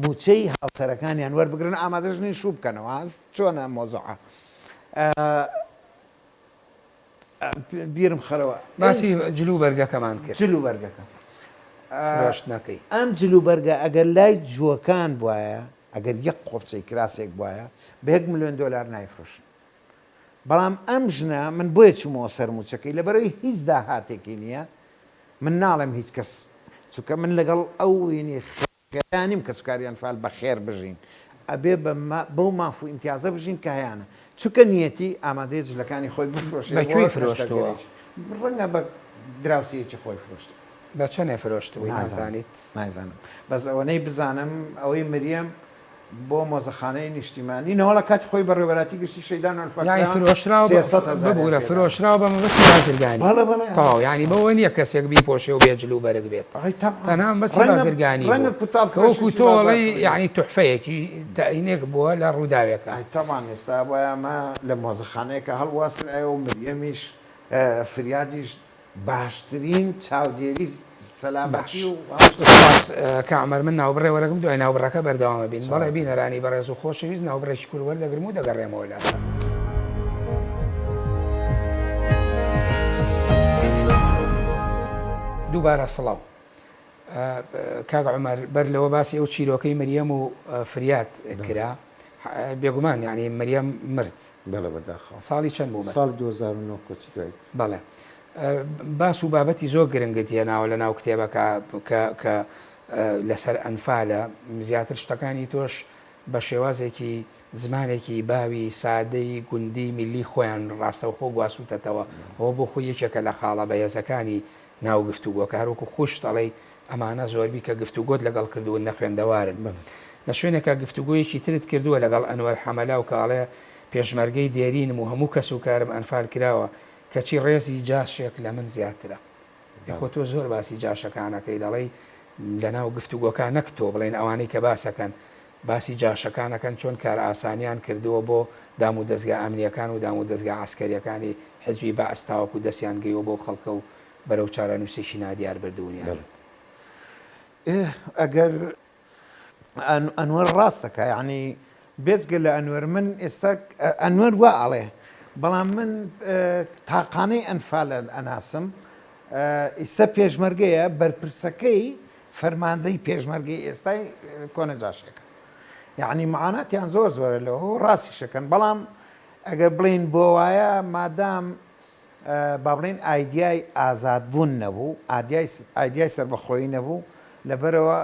موچەی هاوسەرەکانیان وەربگرن ئامادەش نین شوو بکەنەوە چۆنە ئەم مەوزوعە بیرم خەرەوە باسی جل و بەرگەکەمان کرد جل و بەرگەکە فرۆشتنەکەی ئەم جل و بەرگە ئەگەر لای جووەکان بوایە ئەگەر یەک قۆپچەی کراسێک بوایە بە یەک ملیۆن دۆلار نایفرۆشن بەڵام ئەم ژنە من بۆیە چوومەوە سەر مووچەکەی لەبەرئەوەی هیچ داهاتێکی نییە من ناڵێم هیچ کەس چونکە من لەگەڵ ئەو وینی خێرا نیم کەسوکاری ئەنفال بە خێر بژین ئەبێ بە بەو ماف و ئیمتیازە بژین کە هەیانە چونکە نیەتی ئامادەیە جلەکانی خۆی بفرۆشێ بە بۆ کوێی فرۆشتووە؟ نەشتەرگەریی ڕەنگە بە دراوسێیەکی خۆی فرۆشتبێ. بە چەنێ فرۆشتبووی نازانم نازانیت؟ نایزانم بەس ئەوەنەی بزانم ئەوەی مریەم. بۆ مۆزەخانەی نیشتیمانی نەوەڵا کاتی خۆی بەڕێوەبەراتی گشتی شەیدان یانی ئەنفالکراوان فرۆشراوە بە 300 هەزاریان ببورە پێ داوە. فرۆشراوە بە مەبەستی بازرگانی بەڵێ بەڵێ تەواو یانی بەوە نییە کەسێک بیپۆشێ و بێ جل و بەرگ بێت ئەی تەبعەن تەنها مەبەستی ڕەنگە بازرگانی ڕەنگە بوو کوتاڵ کە وەکو فرۆشێکی تۆ بازاڕ ئەڵێی کڕیبێ. یانی توحفەیەکی تەئینێک بووە لە ڕووداوێکا. ئەی تەبعەن ئێستا وایە ئەمە لە مۆزەخانەیەکا هەڵواسرایەوە و مریەمیش فریادیش باشترین چاودێری باش سەلامەتی و هەموو شتێک سوپاس کاک عومەر من ناوبڕێ وەرەگرم دوای ناوبڕەکە بەردەوام ئەبین بەڵێ چاوەکەم. بینەرانی بەڕێز و خۆشەویست ناوبڕێکی کورت وەردەگرم و دەگەڕێمەوە لاتان. دووبارە سڵاو کاک عومەر بەر لەوە باسی ئەو چیرۆکەی مریەم و فریاد کرا بێگومان یانی مریەم مرد. بەڵێ بەداخەوە. ساڵی چەند بوو مرد؟ ساڵی 2009 کۆچی دوایی کرد. بەڵێ. باس و بابەتی زۆر گرنگت هێناوە لە ناو کتێبەکە کە کە لەسەر ئەنفالە، زیاتر شتەکانی تۆش بە شێوازێکی زمانێکی باوی سادەی گوندی میللی خۆیان ڕاستەوخۆ گواستووتەتەوە، ئەوە بۆ خۆی یەکێکە لە خاڵە بەهێزەکانی ناو گفتوگۆکە، هەروەکو خۆشت ئەڵێی ئەمانە زۆربی کە گفتوگۆت لەگەڵ کردوون نەخوێندەوارن. لە شوێنێکا گفتوگۆیەکی ترت کردووە لەگەڵ ئەنوەر حەمەلاو کە ئەڵێ پێشمەرگەی دێرینم و هەموو کەسوکارم ئەنفال کراوە کەچی ڕێزی جاشێک لە من زیاترە. ئێ خۆ تۆ زۆر باسی جاشەکان ئەکەی دەڵێی لەناو گفتوگۆکا نەک تۆ بڵێن ئەوانەی کە باسەکەن باسی جاشەکان ئەکەن چۆن کارئاسانیان کردووە بۆ دامودەزگا ئەمنیەکان و دامودەزگا عەسکەریەکانی حزبی بەعس تاوەکو دەستیان گەیوە بەو خەڵکە و بەرەو چارەنووسێکی نادیار بردوونیان. بەڵێ ئێ ئەگەر ئەنوەر ڕاست دەکا یانی بێجگە لە ئەنوەر من ئێستا ئەنوەر وا ئەڵێ بەڵام من تاقانەی ئەنفالە ئەناسم ئیستا پێشمەرگەیە بەرپرسەکەی فەرماندەی پێشمەرگەی ئێستای کۆنە جاشێکە یعنی معاناتیان زۆر زۆرە لەوە ڕاستیشەکەن بەڵام ئەگەر بڵین بۆ وایە مادام با بڵێین ئایدیای ئازادبوون نەبوو، ئایدیای سەربەخۆیی نەبوو، لەبەرئەوە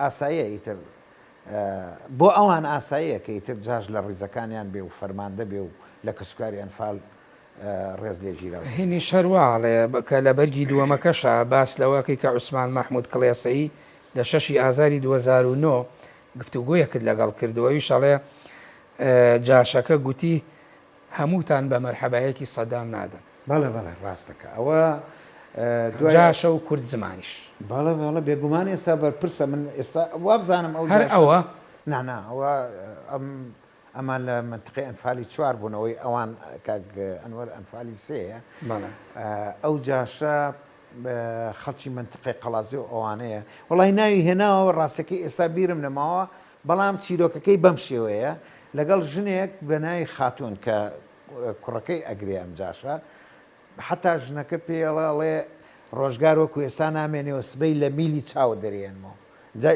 ئاساییە ئیتر بۆ ئەوان ئاساییە کە ئیتر جاش لە ڕیزەکانیان بێ و فەرماندە بێ و لە کەسوکاری ئەنفال ڕێز لێ گیراوتر بێ. هینیش هەر وا ئەڵێ کە لە بەرگی دووەمەکەشا باس لەوە ئەکەی کە عوسمان مەحمود کڵێسەیی لە شەشی ئازاری 2009 گفتوگۆیەکت لەگەڵ کردووە ئەویش ئەڵێ جاشەکە گوتی هەمووتان بە مەرحەبایەکی سەدام نادەن. بەڵێ بەڵێ ڕاست دەکا ئەوە دوای. جاشە و کورد زمانیش. بەڵێ بەڵێ بێگومان ئێستا بەرپرسە من ئێستا وابزانم ئەو هەر جاشە. ئەوە؟ نا نا ئەوە ئەم ئەمان لە مەنتقەی ئەنفالی چوار بوون ئەوەی ئەوان کاک ئەنوەر ئەنفالی سێیە بەڵێ. ئەو جاشە خەڵکی مەنتقەی قەڵازێ و ئەوانەیە وەڵای ناوی هێناوە ڕاستەکەی ئێستا بیرم نەماوە بەڵام چیرۆکەکەی بەم شێوەیە، لەگەڵ ژنێک بە ناوی خاتوون کە کوڕەکەی ئەگرێ ئەم جاشە، حەتا ژنەکە پێی ئەڵێ ئەڵێ ڕۆژگار وەکو ئێستا نامێنێ و سبەی لە میلی چاوت دەرێنمەوە.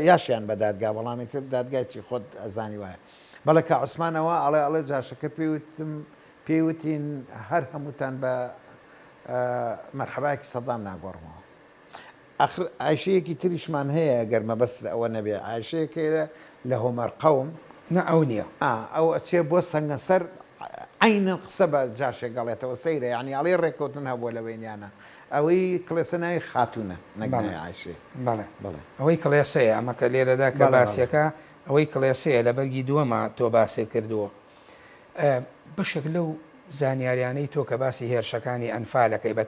یاشیان بە دادگا بەڵام ئیتر دادگای چی خۆت ئەزانی وایە. بەڵێ کا عوسمان ئەوە ئەڵێ ئەڵێ جاشەکە پێی وتم پێی وتین هەر هەمووتان بە مەرحەبایەکی سەدام ناگۆڕمەوە. ئاخر ئایشەیەکی تریشمان هەیە گەر مەبەستت ئەوە نەبێ ئایشەیەک هەیە لە هۆمەر قەوم. نا ئەو نیە. ئا ئەو ئەچێ بۆ سەنگەسەر عەینەن قسە بە جاشێک ئەڵێتەوە سەیرە یانی ئەڵێی ڕێککەوتن هەبووە لە بەینیانا ئەوەی کڵێسە ناوی خاتوونە نەک بەڵێ ناوی ئایشەیە. بەڵێ بەڵێ. ئەوەی کڵێسەیە ئەمە کە لێرەدا کە بەڵێ بەڵێ. باسیەکا ئەوەی کڵێسەیە لە بەرگی دووەما تۆ باست کردووە. بەشێک لەو زانیاریانەی تۆ کە باسی هێرشەکانی ئەنفالەکەی بە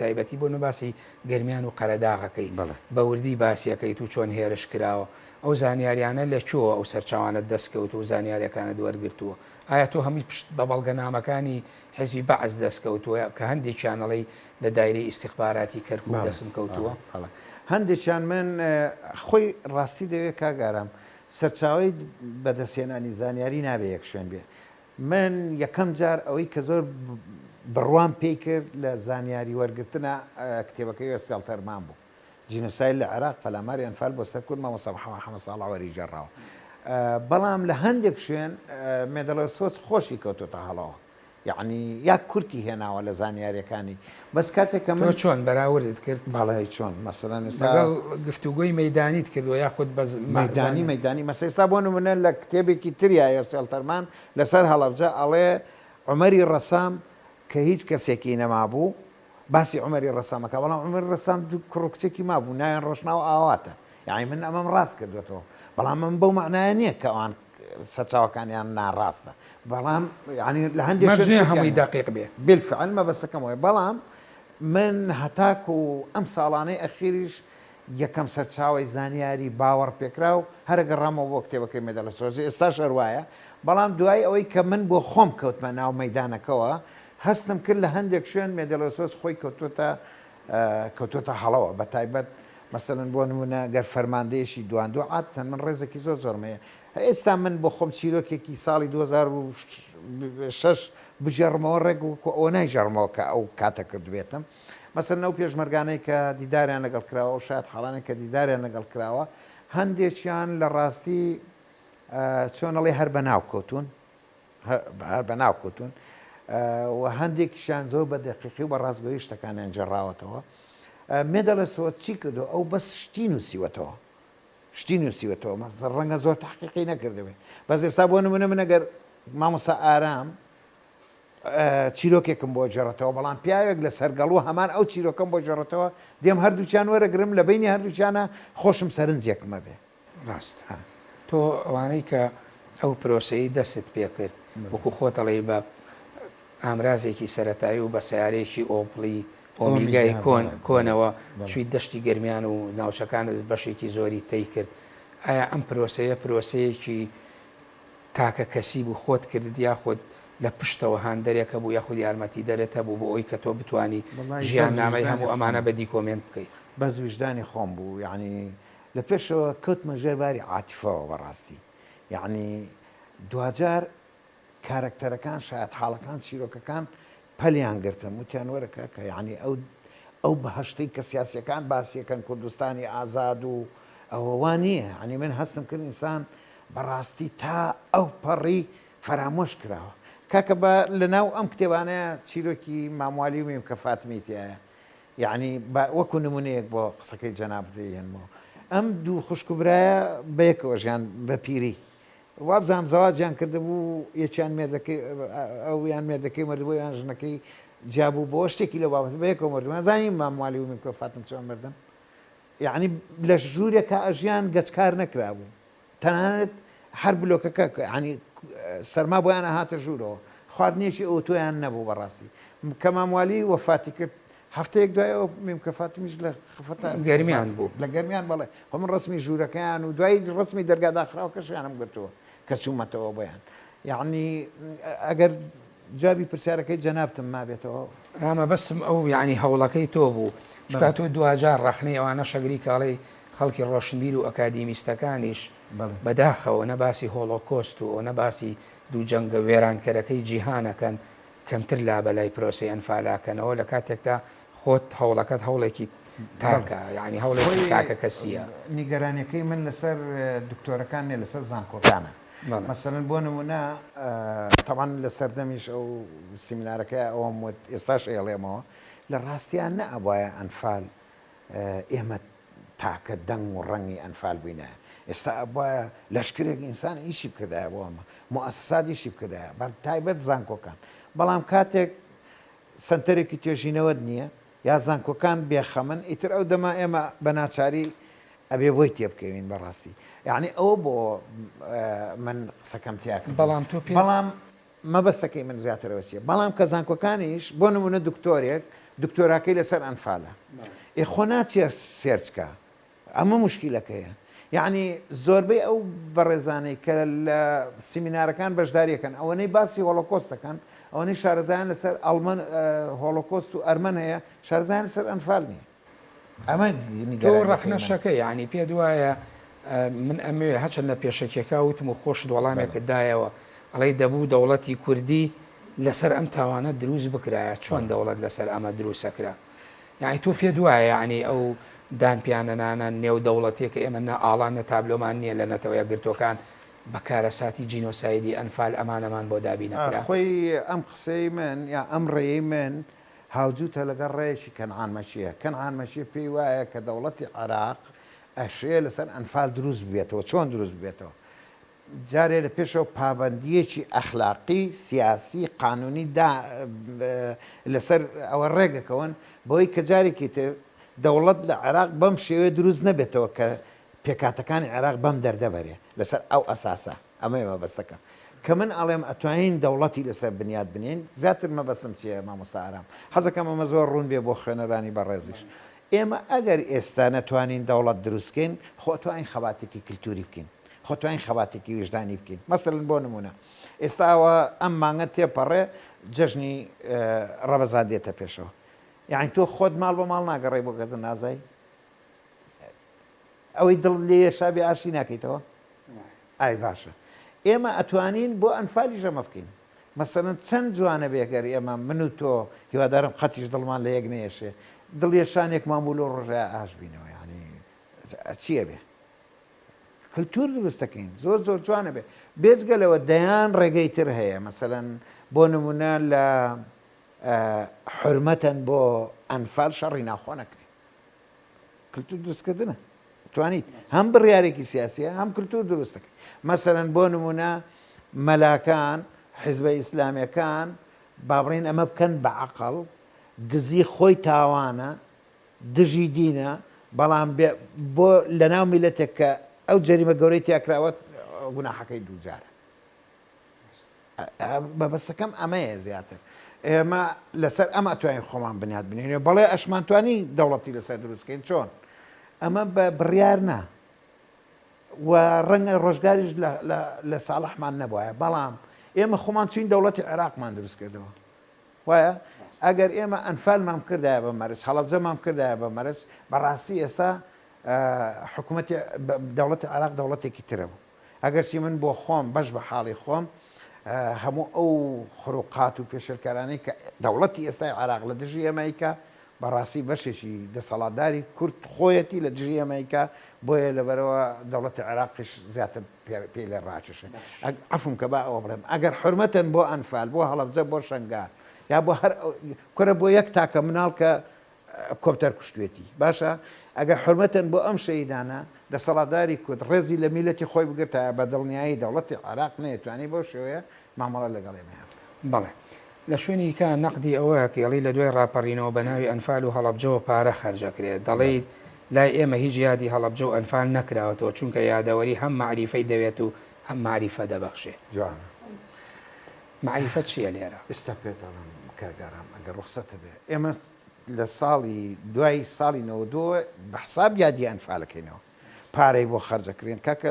تایبەتی بۆ نە باسی گەرمیان و قەرەداغەکەی بە وردی باسیەکەیت و چۆن هێرش کراوە ئەو زانیاریانە لە کوێوە ئەو سەرچاوانەت دەستکەوت و زانیاریەکانت وەرگرتووە ئایا تۆ هەمووی پشت بە بەڵگەنامەکانی حزبی بەعس دەستکەوتووە کە هەندێکیان ئەڵێی لە دایرەی ئیستیخباراتی کەرکوک دەستم کەوتووە؟ هەندێکیان من خۆی ڕاستی دەوێت کاک ئارام سەرچاوەی بەدەستهێنانی زانیاری نابێ یەک شوێن بێ. من یەکەم جار ئەوەی کە زۆر بڕوام پێی کرد لە زانیاری وەرگرتنا کتێبەکەی یۆس فێڵتەرمان بوو. جینۆساید لە عێراق، پەلاماری ئەنفال بۆ سەر کورد مامۆستا محەمەد حەمە ساڵح وەریگێڕاوە. بەڵام لە هەندێک شوێن مێدڵێسۆس خۆشی کەوتۆتە هەڵەوە. یەعنی یا کورتی هێناوە لە زانیاریەکانی بەس کاتێک کە تۆ من. چۆن بەراوردت کرد؟ بەڵێ چۆن مەسەلەن ئێستا. لەگەڵ گفتوگۆی مەیدانیت کردووە یاخود بە مەیدانی زانیاری. مەیدانی مەسە ئێستا بۆ نمونە لە کتێبێکی تریا یۆس ئێڵتەرمان لەسەر هەڵەبجە ئەڵێ عومەری ڕەسام کە هیچ کەسێکی نەمابوو باسی عومەری ڕەسام ئەکا بەڵام عومەری ڕەسام دوو کوڕ و کچێکی مابوو ناویان ڕۆشنا و ئاواتە یەعنی من ئەمەم ڕاست کردووەتەوە بەڵام ئەمە بەو مەعنایە نییە کە ئەوان. سەرچاوەکانیان ناڕاستە بەڵام یانی لە هەندێک مەرج شوێن نییە کورتیان هەمووی هەیە. دەقیق بێ. بالفعل مەبەستەکەم ئەوەیە بەڵام من هەتاکو ئەم ساڵانەی ئەخیریش یەکەم سەرچاوەی زانیاری باوەڕپێکراو هەر گەڕامەوە بۆ کتێبەکەی مێدەلە سۆزی ئێستاش هەر وایە بەڵام دوای ئەوەی کە من بۆ خۆم کەوتمە ناو مەیدانەکەوە هەستم کرد لە هەندێک شوێن مێدەلۆسۆز خۆی کەوتۆتە کەوتۆتە هەڵەوە بە تایبەت مەسەلەن بۆ نمونە گەر فەرماندەیەکی دواندوو عادەتەن من ڕێزێکی زۆر زۆرم هەیە ئێستا من بۆ خۆم چیرۆکێکی ساڵی 2006 بگێڕمەوە ڕێک وەکو ئەوە نایگێڕمەوە کە ئەو کاتە کردبێتم مەسەلەن ئەو پێشمەرگانەی کە دیداریان لەگەڵ کراوە ئەو شایەتحاڵانەی کە دیداریان لەگەڵ کراوە هەندێکیان لە ڕاستی چۆن ئەڵێ هەر بە ناو کەوتوون هەر بە ناو کەوتوون و هەندێکیشیان زۆر بە دەقیقی و بە ڕاستگۆیی شتەکانیان گێڕاوەتەوە. مێدەڵێسۆ چی کردووە؟ ئەو بەس شتی نووسیوەتەوە. شتی نووسیوەتەوە. ڕەنگە زۆر تەحقیقی نەکردبێ. بەس ئێستا بۆ نموونە من ئەگەر مامۆستا ئارام چیرۆکێکم بۆ گێڕێتەوە، بەڵام پیاوێک لە سەرگەڵوو هەمان ئەو چیرۆکەم بۆ گێڕێتەوە، دێم هەردووکیان وەرەگرم، لە بەینی هەردووکیانا خۆشم سەرنجێکم ئەبێ. ڕاستە تۆ ئەوانەی کە ئەو پرۆسەی دەستت پێکرد وەکو خۆت ئەڵێی بە ئامرازێکی سەرەتایی و بە سەیارەیەکی ئۆپڵی ئۆمیگای کۆن کۆنەوە چوویت دەشتی گەرمیان و ناوچەکانت بەشێکی زۆری تەی کرد ئایا ئەم پرۆسەیە پرۆسەیەکی تاکە کەسی بوو خۆت کردت یاخود لە پشتەوە هاندەرێک هەبوو یاخود یارمەتیدەرت هەبوو بۆ ئەوی کە تۆ بتانی ژیاننامەی هەموو ئەمانە بە دیکۆمێنت بکەیت؟ بەس ویژدانی خۆم بوو یەعنی لە پێشەوە کەوتمە ژێر باری عاتیفەوە بەڕاستی یەعنی دواجار کارەکتەرەکان شایەتحاڵەکان چیرۆکەکان پەلیان گرتم وتیان وەرە کاکە یەعنی ئەو ئەو بەهەشتەی کە سیاسیەکان باسیەکەن کوردستانی ئازاد و ئەوە وا نییە یەعنی من هەستم کرد ئینسان بەڕاستی تا ئەو پەڕی فەرامۆش کراوە کاکە بە لەناو ئەم کتێبانەیە چیرۆکی ماموالی و میمکە فاتمی تایە یەعنی با وەکو نمونەیەک بۆ قسەکەی جەنابت ئەیهێنمەوە ئەم دوو خوشک و برایە بەیەکەوە ژیان بە پیری وابزانم زەواجیان کردبوو یەکیان مێردەکەی ئەو یان مێردەکەی مردبوو یان ژنەکەی جیابوو بۆ شتێکی لەو بابەتە بەیەکەوە مردبوون ئەزانی مام والی و میمکە فاتم چۆن مردن یەعنی لە ژوورێکا ئەژیان گەچکار نەکرابوو تەنانەت هەر بلۆکەکە یانی سەرما بۆیان ئەهاتە ژوورەوە خواردنێکی ئەوتۆیان نەبوو بەڕاستی کە مام والی وەفاتی کرد هەفتەیەک دوای ئەوە میمکە فاتمیش لە خەفەتا گەرمیان بوو لە گەرمیان بەڵێ خۆ من ڕەسمی ژوورەکەیان و دوای ڕەسمی دەرگا داخراوەکەشیانم گرتووە کە چوومەتەوە بۆیان یەعنی ئەگەر جوابی پرسیارەکەی جەنابتم مابێتەوە. نا مەبەستم ئەو یەعنی هەوڵەکەی تۆ بوو چونکە تۆ دواجار ڕەخنەی ئەوانەش ئەگری کە ئەڵێی خەڵکی ڕۆشنبیر و ئەکادیمیستەکانیش بەداخەوە نە باسی هۆڵۆکۆست و نە باسی دوو جەنگە وێرانکەرەکەی جیهان ئەکەن کەمتر لابەلای پرۆسەی ئەنفال ئەکەنەوە لە کاتێکدا خۆت هەوڵەکەت هەوڵێکی تاکە یەعنی هەوڵێکی تاکە کەسیە. نیگەرانیەکەی من لەسەر دکتۆرەکان نیە لەسەر زانکۆکانە مەسەلەن بۆ نمونە تەبعەن لە سەردەمیش ئەو سیمینارەکەیا ئەوەم وت ئێستاش ئەیڵێمەوە لە ڕاستیا نەئەبوایە ئەنفال ئێمە تاکە دەنگ و ڕەنگی ئەنفال بوینایە ئێستا ئەبوایە لەشکرێک ئینسان ئیشی بکردایە بۆ ئەمە موئەسەسات ئیشی بکردایە بە تایبەت زانکۆکان بەڵام کاتێک سەنتەرێکی توێژینەوەت نییە یا زانکۆکان بێخەمن ئیتر ئەو دەمە ئێمە بە ناچاری ئەبێ بۆی تێبکەوین بەڕاستی یەعنی ئەوە بۆ من قسەکەم تیا کردووە بەڵام تۆ پێ بەڵام مەبەستەکەی من زیاتر ئەوە چیە بەڵام کە زانکۆکانیش بۆ نمونە دکتۆرێک دکتۆراکەی لەسەر ئەنفالە ئێ خۆ ناچێ search کا ئەمە موشکیلەکەیە یەعنی زۆربەی ئەو بەڕێزانەی کە لە سیمینارەکان بەشداریەکەن ئەوەنەی باسی هۆڵۆکۆست دەکەن ئەوەنەی شارەزایان لەسەر ئەڵمەن هۆڵۆکۆست و ئەرمەن هەیە شارەزایان لەسەر ئەنفال نییە ئەمە تۆ نیگەرانیەکەی منە. ڕەخنەشەکە یەعنی پێت وایە من ئەمەوێ هەرچەند لە پێشەکیەکە وتم و خۆشت وەڵامێکت دایەوە ئەڵێی دەبوو دەوڵەتی کوردی لەسەر ئەم تاوانە دروست بکرایە چۆن دەوڵەت لەسەر ئەمە دروستەکرا یەعنی تۆ پێت وایە یەعنی ئەو دان پیانەنانە نێو دەوڵەتیە کە ئێمە نە ئاڵا نە تابلۆمان نیە لە نەتەوە یەکگرتوەکان بە کارەساتی جینۆسایدی ئەنفال ئەمانەمان بۆ دابینەکرا؟ خۆی ئەم قسەی من یا ئەم ڕێیەی من هاوجووتە لەگەڵ ڕێیەکی کەنعان مەکییە. کەنعان مەکییە پێی وایە کە دەوڵەتی عێراق ئەشێ لەسەر ئەنفال دروست ببێتەوە. چۆن دروست ببێتەوە؟ جارێ لە پێشەوە پابەندییەکی ئەخلاقی، سیاسی، قانوونی دا لەسەر ئەوە ڕێکەکەون بەوەی کە جارێکی تر دەوڵەت لە عێراق بەم شێوەیە دروست نەبێتەوە کە پێکهاتەکانی عێراق بەم دەردە بەرێ لەسەر ئەو ئەساسە. ئەمەیە مەبەستەکە. کە من ئەڵێم ئەتوانین دەوڵەتی لەسەر بنیات بنێین، زیاتر مەبەستم چییە مامۆستا ئارام؟ حەزەکەم ئەمە زۆر ڕوون بێ بۆ خوێنەرانی بەڕێزیش. ئێمە ئەگەر ئێستا نەتوانین دەوڵەت دروست کەین، خۆ ئەتوانین خەباتێکی کلتوری بکەین، خۆ توانین خەباتێکی ویژدانی بکەین. مەسەلەن بۆ نموونە ئێستا ئەوە ئەم مانگە تێپەڕێ جەژنی ڕەمەزان دێتە پێشەوە. یەعنی تۆ خۆت ماڵ بە ماڵ ناگەڕێی بۆ گەردن ئازای؟ ئەوەی دڵت لێ یەشا بێ ئاشتی ناکەیتەوە؟ ئای باشە ئێمە ئەتوانین بۆ ئەنفالیش ئەمە بکەین مەسەلەن چەند جوانە بێ گەر ئێمە من و تۆ هیوادارم قەتیش دڵمان لە یەک نەیەشێ دڵ یەشانێکمان بوو لەو ڕۆژەیا ئاش بینەوە یانی چی ئەبێ کلتور دروست دەکەین زۆر زۆر جوانە بێ بێجگە لەوە دەیان ڕێگەی تر هەیە مەسەلەن بۆ نمونە لە حرمەتەن بۆ ئەنفال شەڕی ناوخۆ نەکرێ کلتور دروستکردنە توانیت هەم بڕیارێکی سیاسیە هەم کلتور دروست دەکەیت مەسەلەن بۆ نمونە مەلاکان حیزبە ئیسلامیەکان با بڵێین ئەمە بکەن بە عەقڵ دزی خۆی تاوانە دژی دینە بەڵام بۆ لەناو میلەتێک کە ئەو جەریمە گەورەی تیاکراوە گوناحەکەی دووجارە مەبەستەکەم ئەمەیە زیاتر ئێمە لەسەر ئەم ئەتوانین خۆمان بنیات بنێنێ بەڵێ ئەشمانتوانی دەوڵەتی لەسەر دروستکەین چۆن ئەمە بە بڕیار نا و ڕەنگە ڕۆژگاریش لە ساڵحمان نەبواە بەڵام ئێمە خۆمان چین دەوڵەتی عێراقمان دروست کردەوە وایە ئەگەر ئێمە ئەنفالمان بکردایە بە مەرج هەڵەبجەمان بکردایە بە مەرج بەڕاستی ئێستا حکوومەتی دەوڵەتی عێراق دەوڵەتێکی ترە بوو ئەگەرچی من بۆ خۆم بەش بە حاڵی خۆم هەموو ئەو خروقات و پێشێلکارانەی کە دەوڵەتی ئێستای عێراق لە دژی ئێمە ئەیکا بەڕاستی بەشێکی دەسەڵاتداری کورد خۆیەتی لە دژی ئێمە ئەیکا بۆیە لەبەرەوە دەوڵەتی عێراقیش زیاتر پێی لێ ڕاکێشێ عەفوم کە با ئەوە بڵێم ئەگەر حورمەتەن بۆ ئەنفال بۆ هەڵەبجە بۆ شەنگال یا بۆ هەر کورە بۆ یەک تاکە مناڵ کە کۆپتەر کوشتوێتی باشە ئەگەر حورمەتەن بۆ ئەم شەهیدانە دەسەڵاتداری کورد ڕێزی لە میللەتی خۆی بگرتایە بە دڵنیایی دەوڵەتی عێراق نەیەتوانی بەو شێوەیە مامەڵە لەگەڵ ئێمەیا بکات. بەڵێ. لە شوێنێکا نەقدی ئەوە ئەکەی لە دوای ڕاپەڕینەوە بە ناوی ئەنفال و هەڵەبجەوە پارە خەرج ئەکرێ. دەڵێیت لای ئێمە هیچ یادی هەڵەبجە و ئەنفال نەکراوەتەوە چونکە یادەوەری هەم مەعریفەی دەوێت و هەم مەعریفە دەبەخشێ. جوانە. مەعریفە چییە لێرە؟ ئێستا پێت ئەڵێم کاک ئارام ئەگەر ڕوخسەتە بێ. ئێمە لە ساڵی دوای ساڵی نەوەدووەوە بە حساب یادی ئەنفالەکەینەوە پارەی بۆ خەرج ئەکرێن کاکە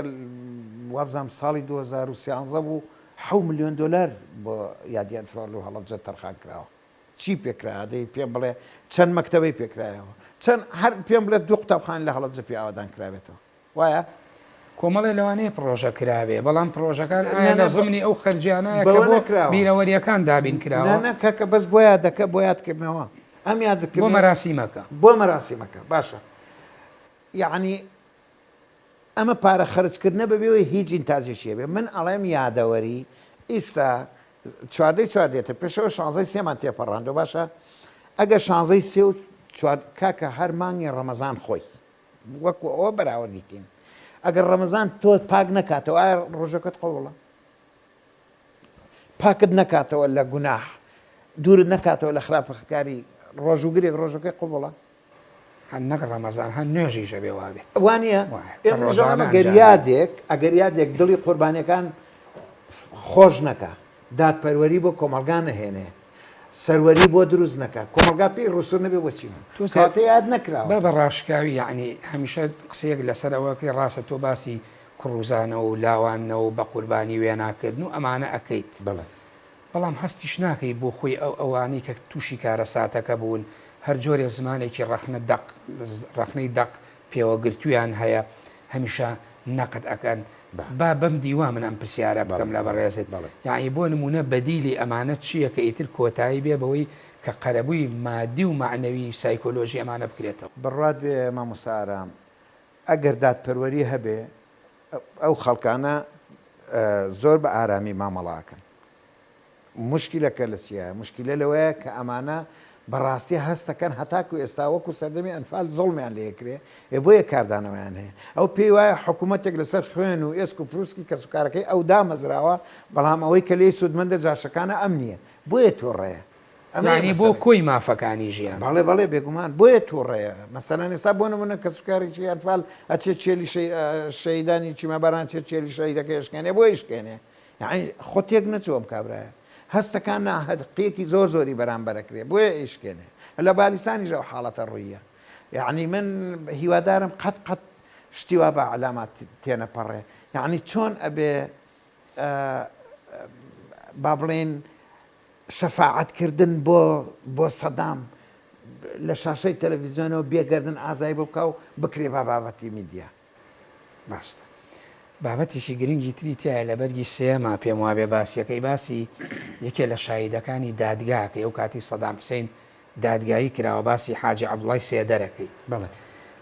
وابزانم ساڵی 2013 بوو حەو ملیۆن دۆلار بۆ یادی ئەنفال و هەڵەبجە تەرخان کراوە چی پێکرا دەی پێم بڵێ چەند مەکتەبەی پێکرایەوە چەند هەر پێم بڵێ دوو قوتابخانە لە هەڵەبجە پێ ئاوادان کرابێتەوە وایە؟ کۆمەڵێ لەوانەیە پڕۆژە کرابێ، بەڵام پڕۆژەکان ئایا لە زمنی ئەو خەرجیانەیە کە بۆ بیرەوەرییەکان دابین کراوە؟ نا نا کاکە بەس بۆ یادەکە بۆ یادکردنەوە ئەم یادکردنەوە بۆ مەراسیمەکە. بۆ مەراسیمەکە باشە یەعنی ئەمە پارە خەرجکردنە بەبێ ئەوەی هیچ ئینتاجێکی هەبێ من ئەڵێم یادەوەری ئیستا چواردەی چوار دێتە پێشەوە شانزەی سێمان تێپەڕاندوە باشە ئەگەر شانزەی سێ و چوار کاکە هەر مانگی ڕەمەزان خۆی وەکو ئەوە بەراوردی کەین ئەگەر ڕەمەزان تۆ پاک نەکاتەوە ئایا ڕۆژەکەت قبوڵە؟ پاکت نەکاتەوە لە گوناح دوورت نەکاتەوە لە خراپەکاری ڕۆژوگرێک ڕۆژەکەی قبوڵە؟ هەر نەک ڕەمەزان هەر نوێژیش ئەبێ وابێت. وانیە؟ ئێمە ژەڵم ئەگەر یادێک ئەگەر یادێک دڵی قوربانیەکان خۆش نەکا دادپەروەری بۆ کۆمەڵگا نەهێنێ سەروەری بۆ دروست نەکا کۆمەڵگا پێی ڕووسوور نەبێ بۆچی من تۆزێ کەواتە یاد نەکراوە. با بە ڕاشکاوی یەعنی هەمیشە قسەیەک لەسەر ئەوە ئەکەی ڕاستە تۆ باسی کوڕوزانەوە و لاواندنەوە و بە قوربانی وێناکردن و ئەمانە ئەکەیت بەڵێ. بەڵام هەستیش ناکەی بۆ خۆی ئەو ئەوانەی کە تووشی کارەساتەکە بوون هەر جۆرێ زمانێکی ڕەخنە دەق ڕەخنەی دەق پێوەگرتوویان هەیە هەمیشە نەقد ئەکەن با بەم دیوە من ئەم پرسیارە بکەم لە بەڕێزت یەعنی بۆ نموونە بەدیلی ئەمانە چییە کە ئیتر کۆتایی بێ بەوەی کە قەرەبووی مادی و مەعنەوی سایکۆلۆژی ئەمانە بکرێتەوە؟ بڕوات بێ مامۆستا ئارام ئەگەر دادپەروەری هەبێ ئەو خەڵکانە زۆر بە ئارامی مامەڵە ئەکەن. موشکیلەکە لە چیایە؟ موشکیلە لەوەیە کە ئەمانە بە ڕاستی هەست دەکەن هەتاکو ئێستا وەکو سەردەمی ئەنفال زوڵمیان لێ ئەکرێ، ئێ بۆیە کاردانەوەیان هەیە. ئەو پێی وایە حکوومەتێک لەسەر خوێن و ئێسک و پروسکی کەسوکارەکەی ئەو دامەزراوە، بەڵام ئەوەی کە لێی سوودمەندە جاشەکانە ئەم نییە. بۆیە تووڕەیە. ئەمەیە یانی بۆ مەسەلەکە. کۆی مافەکانی ژیان. بەڵێ بەڵێ بێگومان بۆیە توڕەیە. مەسەلەن ئێستا بۆ نمونە کەسوکارێکی ئەنفال ئەچێ چێلی شەهیدانی کیمیاباران ئەچێ چێلی شەهیدەکەی ئەشکێنێ بۆ ئەیشکێنێ؟ یەعنی خۆ تێک نەچوو ئەم کابرایە. هەستەکان ناهەقیەکی زۆر زۆری بەرامبەر ئەکرێ بۆیە ئەیشکێنێ. لە بالیسانیش ئەو حاڵەتە ڕوویە. یەعنی من هیوادارم قەت قەت شتی وا بە ئەعلاما تێنەپەڕێ. یەعنی چۆن ئەبێ با بڵێین شەفاعەت کردن بۆ بۆ سەدام لە شاشەی تەلەفیزیۆنەوە بێ گەردن ئازای بۆ بکا و بکرێ بە بابەتی میدیا. ڕاستە. بابەتێکی گرنگی تری تیایە لە بەرگی سێیەما پێم وابێ باسیەکەی باسی یەکێ لە شاهیدەکانی دادگاکەی ئەو کاتی سەدام حسین دادگایی کراوە باسی حاجی عەبدوڵای سێدەرەکەی. بەڵێ.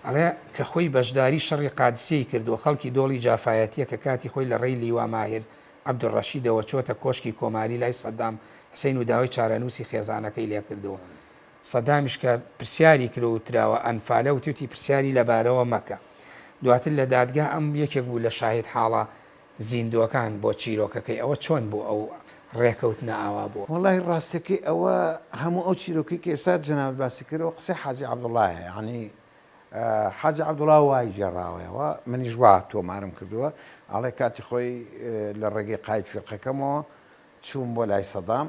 ئەڵێ کە خۆی بەشداری شەڕی قادسیەی کردووە خەڵکی دۆڵی جافایەتیە کە کاتی خۆی لە ڕێی لیوا ماهر عەبدولڕەشیدەوە چۆتە کۆشکی کۆماری لای سەدام حسین و داوای چارەنووسی خێزانەکەی لێکردووە. سەدامیش کە پرسیاری کرد و وتراوە ئەنفالە وتویتی پرسیاری لەبارەوە مەکە. دواتر لە دادگا ئەم یەکێک بوو لە شاهید حاڵە زیندووەکان بۆ چیرۆکەکەی ئەوە چۆن بوو ئەو ڕێکەوتنە ئاوا بووە؟ وەڵاهی ڕاستەکەی ئەوە هەموو ئەو چیرۆکەی کە ئێستا جەنابت باسی کرد ئەوە قسەی حاجی عەبدوڵایە یەعنی حاجی عەبدوڵا وای گێڕاوەیەوە منیش وا تۆمارم کردووە ئەڵێ کاتی خۆی لە ڕێگەی قاید فیرقەکەمەوە چووم بۆ لای سەدام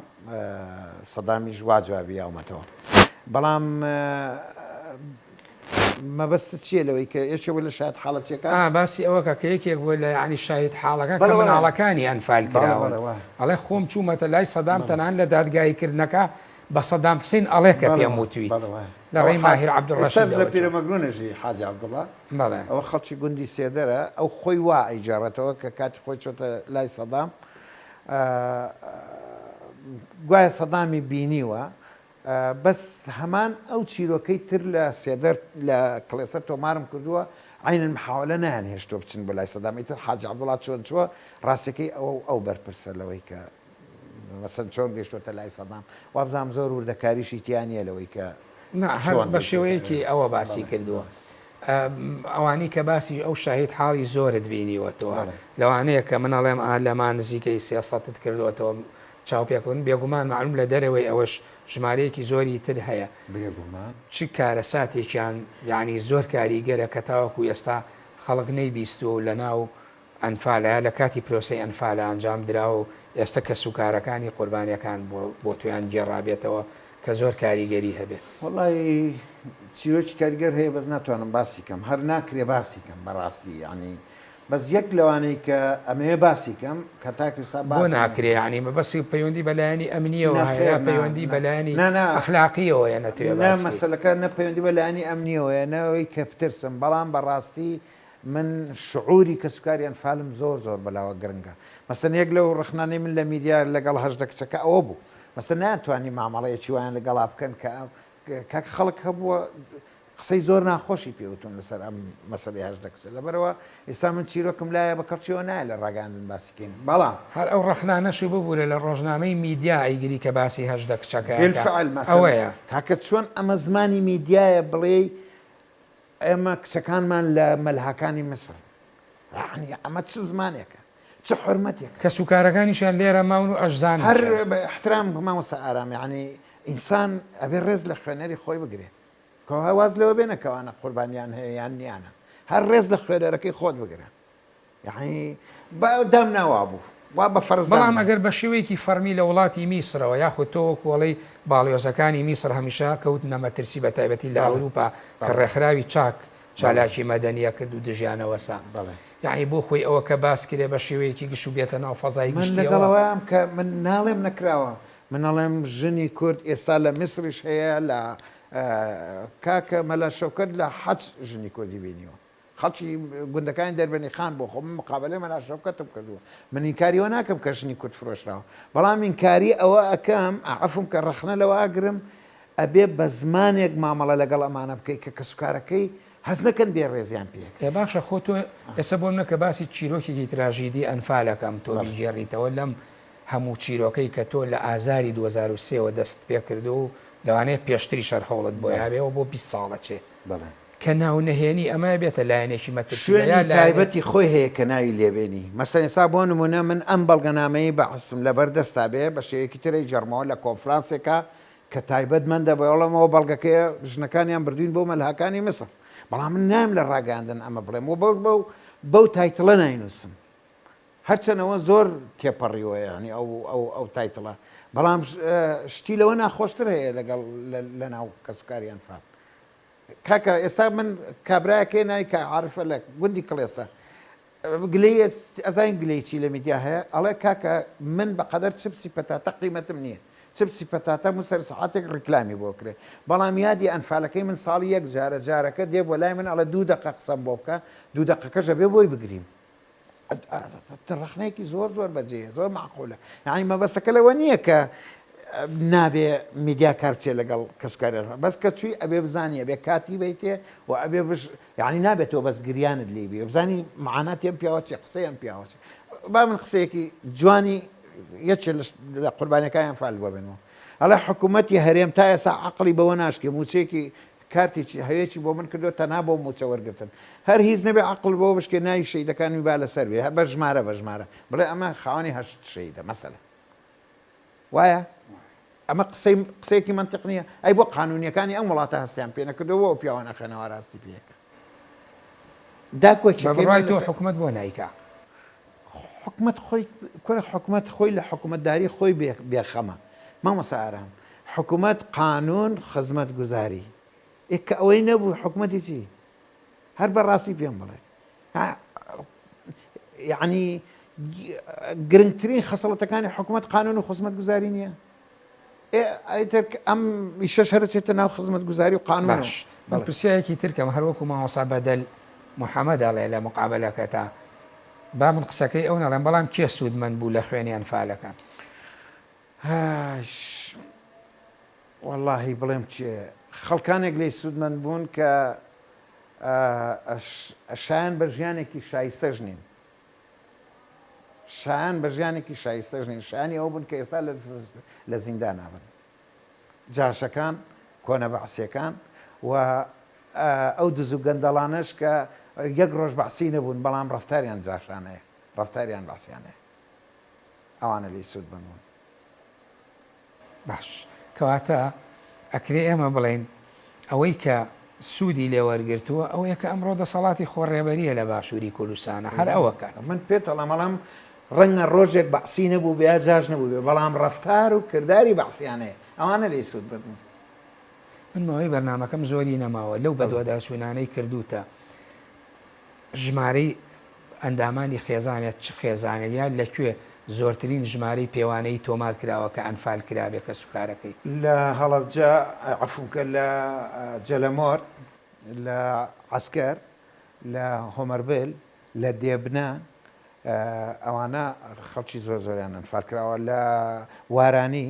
سەدامیش وا جوابی یاومەتەوە بەڵام مەبەستت چییە لەوەی کە یەکێ بوو لە شاهد حاڵەتیەکان؟ ئا باسی ئەوە کە کە یەکێک بووە لە یانی شاهید حاڵەکان کە مناڵەکانی ئەنفال کراون ئەڵێ خۆم چوومەتە لای سەدام تەنان لە دادگایی کردنەکە بە سەدام حسین ئەڵێ کە پێم وتویت لە ڕێی ماهیر عەبدولڕەشیدەوە لە پیرەمەگرونەژی حاجی عەبدوڵا بەڵێ ئەوە خەڵکی گوندی سێدەرە ئەو خۆی وا ئەیگێڕێتەوە کە کاتی خۆی چۆتە لای سەدام گوایە سەدامی بینیوە بەس هەمان ئەو چیرۆکەی تر لە سێدەر لە کڵێسە تۆمارم کردووە عەینەن محاوەلە نایان هێشتووە بچن بۆ لای سەدام ئیتر حاجی عەبدوڵا چۆن چووە ڕاستەکەی ئەوە و ئەو بەرپرسە لەوەی کە مەسەن چۆن گەیشتۆتە لای سەدام وابزانم زۆر وردەکاریشی تیا نییە لەوەی کە نا هەر چۆن بە گەیشتۆتە شێوەیەکی ئەوێ ئەوە باسی بەڵێ کردووە ئەوانەی کە باسی ئەو شاهید حاڵی زۆرت بینیوەتەوە بەڵێ. لەوانەیە کە من ئەڵێم ئا لەما نزیکەی سێسەتت کردووەتەوە چاوپێکەوتن بێگومان مەعلوم لە دەرەوەی ئەوەش ژمارەیەکی زۆری تر هەیە. بێگومان. چ کارەساتێکیان یانی زۆر کاریگەرە کە تاوەکو ئێستا خەڵک نەیبیستووە و لەناو ئەنفالە یا لە کاتی پرۆسەی ئەنفالە ئەنجام دراوە و ئێستا کەسوکارەکانی قوربانیەکان بۆ بۆ تۆیان گێڕابێتەوە کە زۆر کاریگەری هەبێت. وەڵایی چیرۆکی کاریگەر هەیە بەس ناتوانم باسی کەم هەر ناکرێ باسی کەم بەڕاستی یانی بەس یەک لەوانەی کە ئەمەوێ باسی کەم کە تاک ئێستا بۆ باسم ناکرێ نەکردووە. یانی مەبەستی پەیوەندی بە لایەنی ئەمنیەوە هەیە نەخێر یا نا پەیوەندی نا بە لایەنی نا نا ئەخلاقیەوە هەیە نەتەوێ نا باسی کەی؟ مەسەلەکە نە پەیوەندی بە لایەنی ئەمنیەوەیە نە ئەوەی کە بترسم بەڵام بەڕاستی من شعوری کەسوکاری ئەنفالم زۆر زۆر بەلاوە گرنگە مەسەن یەک لەو ڕەخنانەی من لە میدیا لەگەڵ 18 کچەکە ئەوە بوو مەسەن نەیانتوانی مامەڵەیەکی وایان لەگەڵا بکەن کە کاک خەڵک هەبووە قسەی زۆر ناخۆشی پێوتون لەسەر ئەم مەسەلەی 18 کچە لەبەرەوە ئێستا من چیرۆکم لایە بە کەڵکیەوە نایە لە ڕاگەیاندن باسی کەین بەڵام. هەر ئەو ڕەخنانەش و ببورە لە ڕۆژنامەی میدیا ئەیگری کە باسی 18 کچەکە ئەکا بالفعل مەسەن ئەوەیە. کاکە چۆن ئەمە زمانی میدیایە بڵێی ئێمە کچەکانمان لە مەلهاکانی میسرن. یەعنی ئەمە چ زمانێکە؟ چ حورمەتێکە؟ کەسوکارەکانیشیان لێرە ماون و هەر ئەشزاننیشیان. بە ئیحترام مامۆستا ئارام یەعنی ئینسان ئەبێ ڕێز لە خوێنەری خۆی بگرێ. کەوا واز لەوە بێنە کەوانە قوربانیان هەیە یان نیانە. هەر ڕێز لە خوێنەرەکەی خۆت بگرە. یەعنی با دامنا وابوو. وا بە فەرز بەڵام دامنا. ئەگەر بە شێوەیەکی فەڕمی لە وڵاتی میسرەوە یاخود تۆ وەکو ئەڵێی باڵیۆزەکانی میسر هەمیشە کەوتنە مەترسی بە تایبەتی لە بەڵێ ئەوروپا کە بەڵێ. ڕێکخراوی چاک بەڵێ. چالاکی مەدەنیە کرد و دژیانە وەسا. بەڵێ. یەعنی بۆ خۆی ئەوە کە باس کرێ بە شێوەیەکی گشت و بێتە ناو فەزای من گشتیەوە. لەگەڵ ئەوەیام کە من ناڵێم نەکراوە. من ئەڵێم ژنی کورد ئێستا لە میسریش هەیە لە کاکە مەلا شەوکەت لە حەج ژنی کوردی بینیوە. خەڵکی گوندەکانی دەربەنیخان بۆ خۆم من مقابەلەی مەلا شەوکەتم کردووە من ئینکاری ئەوە ناکەم کە ژنی کورد فرۆشراوە بەڵام ئینکاری ئەوە ئەکەم عەفوم کە ڕەخنە لەوە ئەگرم ئەبێ بە زمانێک مامەڵە لەگەڵ ئەمانە بکەی کە کەسوکارەکەی هەست نەکەن بێ ڕێزیان پێ ئێ باشە خۆ تۆ ئێستا بۆ منە کە باسی چیرۆکێکی تراژیدی ئەنفال ئەکەم تۆ بەڵێ. بیگێڕیتەوە لەم هەموو چیرۆکەی کە تۆ لە ئازاری 2003 وە دەستت پێ کردووە و لەوانەیە پێشتریش هەر هەوڵت بۆ بەڵێ. یابێ و بۆ 20 ساڵ ئەچێ بەڵێ. کە ناو نەهێنی ئەمە بێتە لایەنێکی مەترسیدار یا شوێنی لایەنێک. تایبەتی خۆی هەیە کە ناوی لێ بێنی. مەسەن ئێستا بۆ نموونە من ئەم بەڵگەنامەیەی بەعسم لەبەر دەستا بێ بە شێوەیەکی تر ئەیگێڕمەوە لە کۆنفرانسێکا کە تایبەت مەندە بەڵام ئەوە بەڵگەکەیە ژنەکانیان بردوین بۆ مەلهاکانی میسر بەڵام من نایم لە ڕاگەیاندن ئەمە بڵێم و بەو بەو بەو title ە ناینووسم هەرچەند ئەوە زۆر تێپەڕیوە یانی ئەو ئەو ئەو title ە بەڵام شتی لەوە ناخۆشتر هەیە لەگەڵ لەناو کەسوکاری ئەنفال کاکە ئێستا من کابرایەک هەیە ناوی کاک عارفە لە گوندی کڵێسە گلەیی ئەزانین گلەیی چی لە میدیا هەیە ئەڵێ کاکە من بە قەدەر چپسی پەتاتە قیمەتم نییە چپسی پەتاتە من سەر سەعاتێک ڕیکلامی بۆ کرێ بەڵام یادی ئەنفالەکەی من ساڵی یەک جارە جارەکە دێ بۆ لای من ئەڵێ دوو دەقە قسەم بۆ بکە دوو دەقەکەش ئەبێ بۆی بگریم ڕەخنەیەکی زۆر زۆر بەجێیە زۆر مەعقولە یانی مەبەستەکە لەوە نییە کە نابێ میدیا کار بچێ لەگەڵ کەسوکاری بەس کە چووی ئەبێ بزانی ئەبێ کاتی بیتێ و ئەبێ بش یعنی نابێت تۆ بەس گریانت لێ بێ بزانی معاناتی ئەم پیاوە چیە قسەی ئەم پیاوە چیە با من قسەیەکی جوانی یەکێ لە قوربانیەکانیان فعل بۆ بێنەوە ئەڵێ حکوومەتی هەرێم تا ئێستا عقلی بەوە ناشکێ موچەیەکی کارتێکی هەوێکی بۆ من کردووە تەنها بۆ موچە وەرگرتن هەر هیچ نەبێ عقل بۆ بشکێ ناوی شەیدەکانی با لەسەر بێ بە ژمارە بە ژمارە بڵێ ئەمە خاوەنی هەشت شەیدە مەسەلە وایە؟ ئەمە قسەی قسەیەکی مەنتق نییە؟ ئەی بۆ قانونیەکانی ئەم وڵاتە هەستیان پێ نەکردووە بۆ ئەو پیاوە نەخوێنەوارە هەستی پێ ئەکا؟ بە بڕوای تۆ حکومەت بۆ نایکا؟ حکومەت خۆی کورە حکومەت خۆی لە حکومەتداری خۆی بێخەمە مامۆستا ئارام حکومەت قانون خزمەتگوزاری ئێ کە ئەوەی نەبوو حکومەتی چی؟ هەر بە ڕاستی پێم بڵێ یعنی گرنگترین خەسڵەتەکانی حکوومەت قانون و خزمەتگوزاری نییە ئیتر ئەم ئیشەش هەرچێتە ناو خزمەتگوزاری و قانون باش من پرسیارێکی تر کەم هەر وەکو مامۆستا بەدەل محەمەد ئەڵێ لە مقابەلەکەتا با من قسەکەی ئەو نەڵێم بەڵام کێ سوودمەند بوو لە خوێنی ئەنفالەکان؟ هاش وەڵاهی بڵێم چێ خەڵکانێک لێی سوودمەند بوون کە شایان بە ژیانێکی شایستەش نین شایان بە ژیانێکی شایستەش نین شایانی ئەوە بوون کە ئێستا لە زیندانا بن جاشەکان کۆنە بەعسیەکان و ئەو دز و گەندەڵانەش کە یەک ڕۆژ بەعسی نەبوون بەڵام ڕەفتاریان جاشانەیە ڕەفتاریان بەعسیانەیە ئەوانە لێی سوودمەند بوون. باش کەواتە ئەکرێ ئێمە بڵێین ئەوەی کە سوودی لێ وەرگرتووە ئەوەیە کە ئەمڕۆ دەسەڵاتی خۆڕێبەرییە لە باشووری کوردستانە هەر ئەوە کات. من پێت ئەڵێم ئەڵێم ڕەنگە ڕۆژێک بەعسی نەبووبێ یا جاش نەبووبێ بەڵام ڕەفتار و کرداری بەعسیانەیە ئەوانە لێی سوودمەند بوون. من ماوەی بەرنامەکەم زۆری نەماوە لەو بەدواداچوونانەی کردووتە ژمارەی ئەندامانی خێزانێک چ خێزانێک یا لە کوێ زۆرترین ژمارەی پێوانەیی تۆمار کراوە کە ئەنفال کرابێ کەسوکارەکەی؟ لە هەڵەبجە عەفوم کە لە جەلەمۆرد، لە عەسکەر، لە هۆمەربل، لە دێبنە ئەوانە خەڵکی زۆر زۆریان ئەنفال کراوە، لە وارانی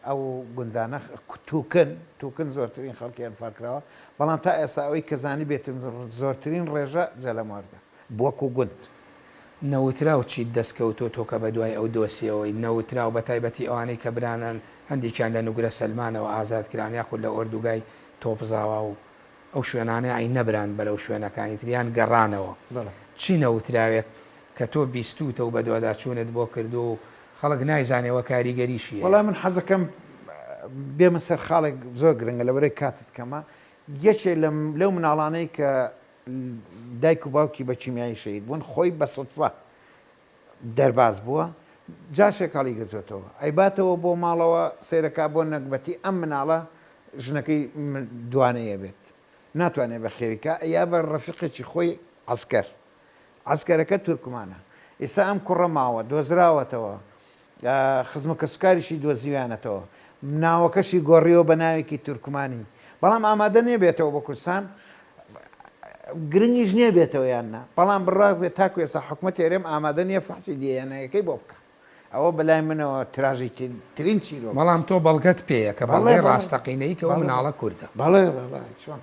ئەو گوندانە توکن توکن زۆرترین خەڵکی ئەنفال کراوە بەڵام تا ئێستا ئەوەی کە زانیبێتم زۆرترین ڕێژە جەلەمۆردە وەکو گوند. نەوتراو چیت دەست کەوتوە تۆ کە بەدوای ئەو دۆسیەوەی نەوتراو بەتایبەتی ئەوانەی کە برانن هەندێکیان لە نوگرە سەلمانەوە ئازاد کران یاخود لە ئۆردوگای تۆپزاوا و ئەو شوێنانە یەعنی نەبران بەرەو شوێنەکانی تر یان گەڕانەوە چی نەوتراوێک کە تۆ بیستووتە و بەدواداچوونت بۆ کردووە و خەڵک نایزانێ وە کاریگەریشی هەیە. وەڵا من حەزەکەم بێمە سەر خاڵێک زۆر گرنگە لەبەرئەوەی کاتت کەمە یەکێ لەو مناڵانەی کە دایک و باوکی بە کیمیایی شەهید بوون خۆی بە سوتفە دەرباز بووە جاشێک هەڵیگرتۆتەوە ئەیباتەوە بۆ ماڵەوە سەیرەکا بۆ نەگبەتی ئەم مناڵە ژنەکەی دوانەیە بێت ناتوانێت بەخێوی کا ئەیا بە ڕەفیقێکی خۆی عەسکەر عەسکەرەکە تورکمانە ئیستا ئەم کوڕە ماوە دۆزراوەتەوە خزم و کەسوکاریشی دۆزیویانەتەوە ناوەکەشی گۆڕیوە بە ناوێکی تورکمانی بەڵام ئامادە نیە بێتەوە بۆ کوردستان گرنگیش نیە بێتەوە یان نا بەڵام بڕوا بێت تاکو ئێستا حکومەتی هەرێم ئامادە نیە فەحسی DNA ەکەی بۆ بکا ئەوە بەلای منەوە تراژیترین چیرۆکە. بەڵام تۆ بەڵگەت پێیە کە بەڵگەی ڕاستەقینەی کە ئەو مناڵە کوردە. بەڵێ بەڵێ چۆن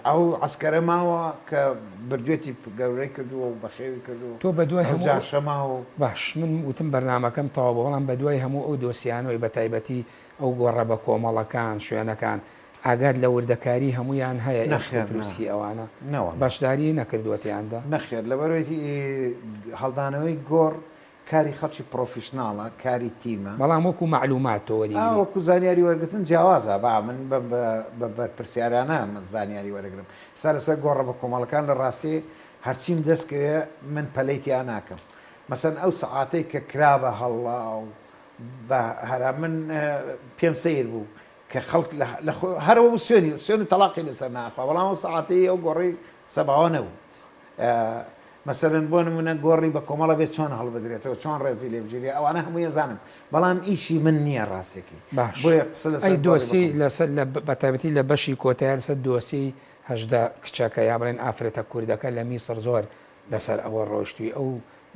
ئەو عەسکەرە ماوە کە بردوێتی گەورەی کردووە و بەخێوی کردووە تۆ بەدوای ئەو هەموو جاشە ماوە و. باش من وتم بەرنامەکەم تەواو بوو بەڵام بەدوای هەموو ئەو دۆسیانەوەی بەتایبەتی ئەو گۆڕە بەکۆمەڵەکان شوێنەکان ئاگات لە وردەکاری هەموویان هەیە ئێسک و نەخێر نا پروسکی ئەوانە نەوەڵا. بەشداریی نەکردووە تێیاندا؟ نەخێر لەبەرئەوەی هەڵدانەوەی گۆڕ. کاری خەڵکی پڕۆفیشناڵە، کاری تیمە. بەڵام وەکو مەعلومات تۆ ئا وەریگری. وەکو زانیاری وەرگرتن جیاوازە، با من بە بە بەرپرسیارانە زانیاری وەرەگرم. ئێستا لەسەر گۆڕە بەکۆمەڵەکان لە ڕاستی هەرچیم دەست کەوێ من پەلەی تیا ناکەم. مەسەن ئەو سەعاتەی کە کرا بە هەڵڵا و بە هەرا من پێم سەیر بوو کە خەڵک لە لە خۆ هەرەوە بوو سوێنی سوێن و تەڵاقی لەسەر ناخوا بەڵام ئەو سەعاتەی ئەو گۆڕی سەباوە نەبوو. مەسەلەن بۆ نمونە گۆڕی بە کۆمەڵە بێت چۆن هەڵبدرێتەوە چۆن ڕێزی لێ بگیرێ ئەوانە هەمووی ئەزانم بەڵام ئیشی من نییە ڕاستەکەی باش بۆیە قسە لەسەر ئەی گۆڕی بە دۆسیەی کۆمەڵ. لەسەر لە بە تایبەتی لە بەشی کۆتایی لەسەر دۆسیەی 18 کچەکە یا بڵێن ئافرەتە کوردەکە لە میسڕ زۆر لەسەر ئەوە ڕۆیشتووی ئەو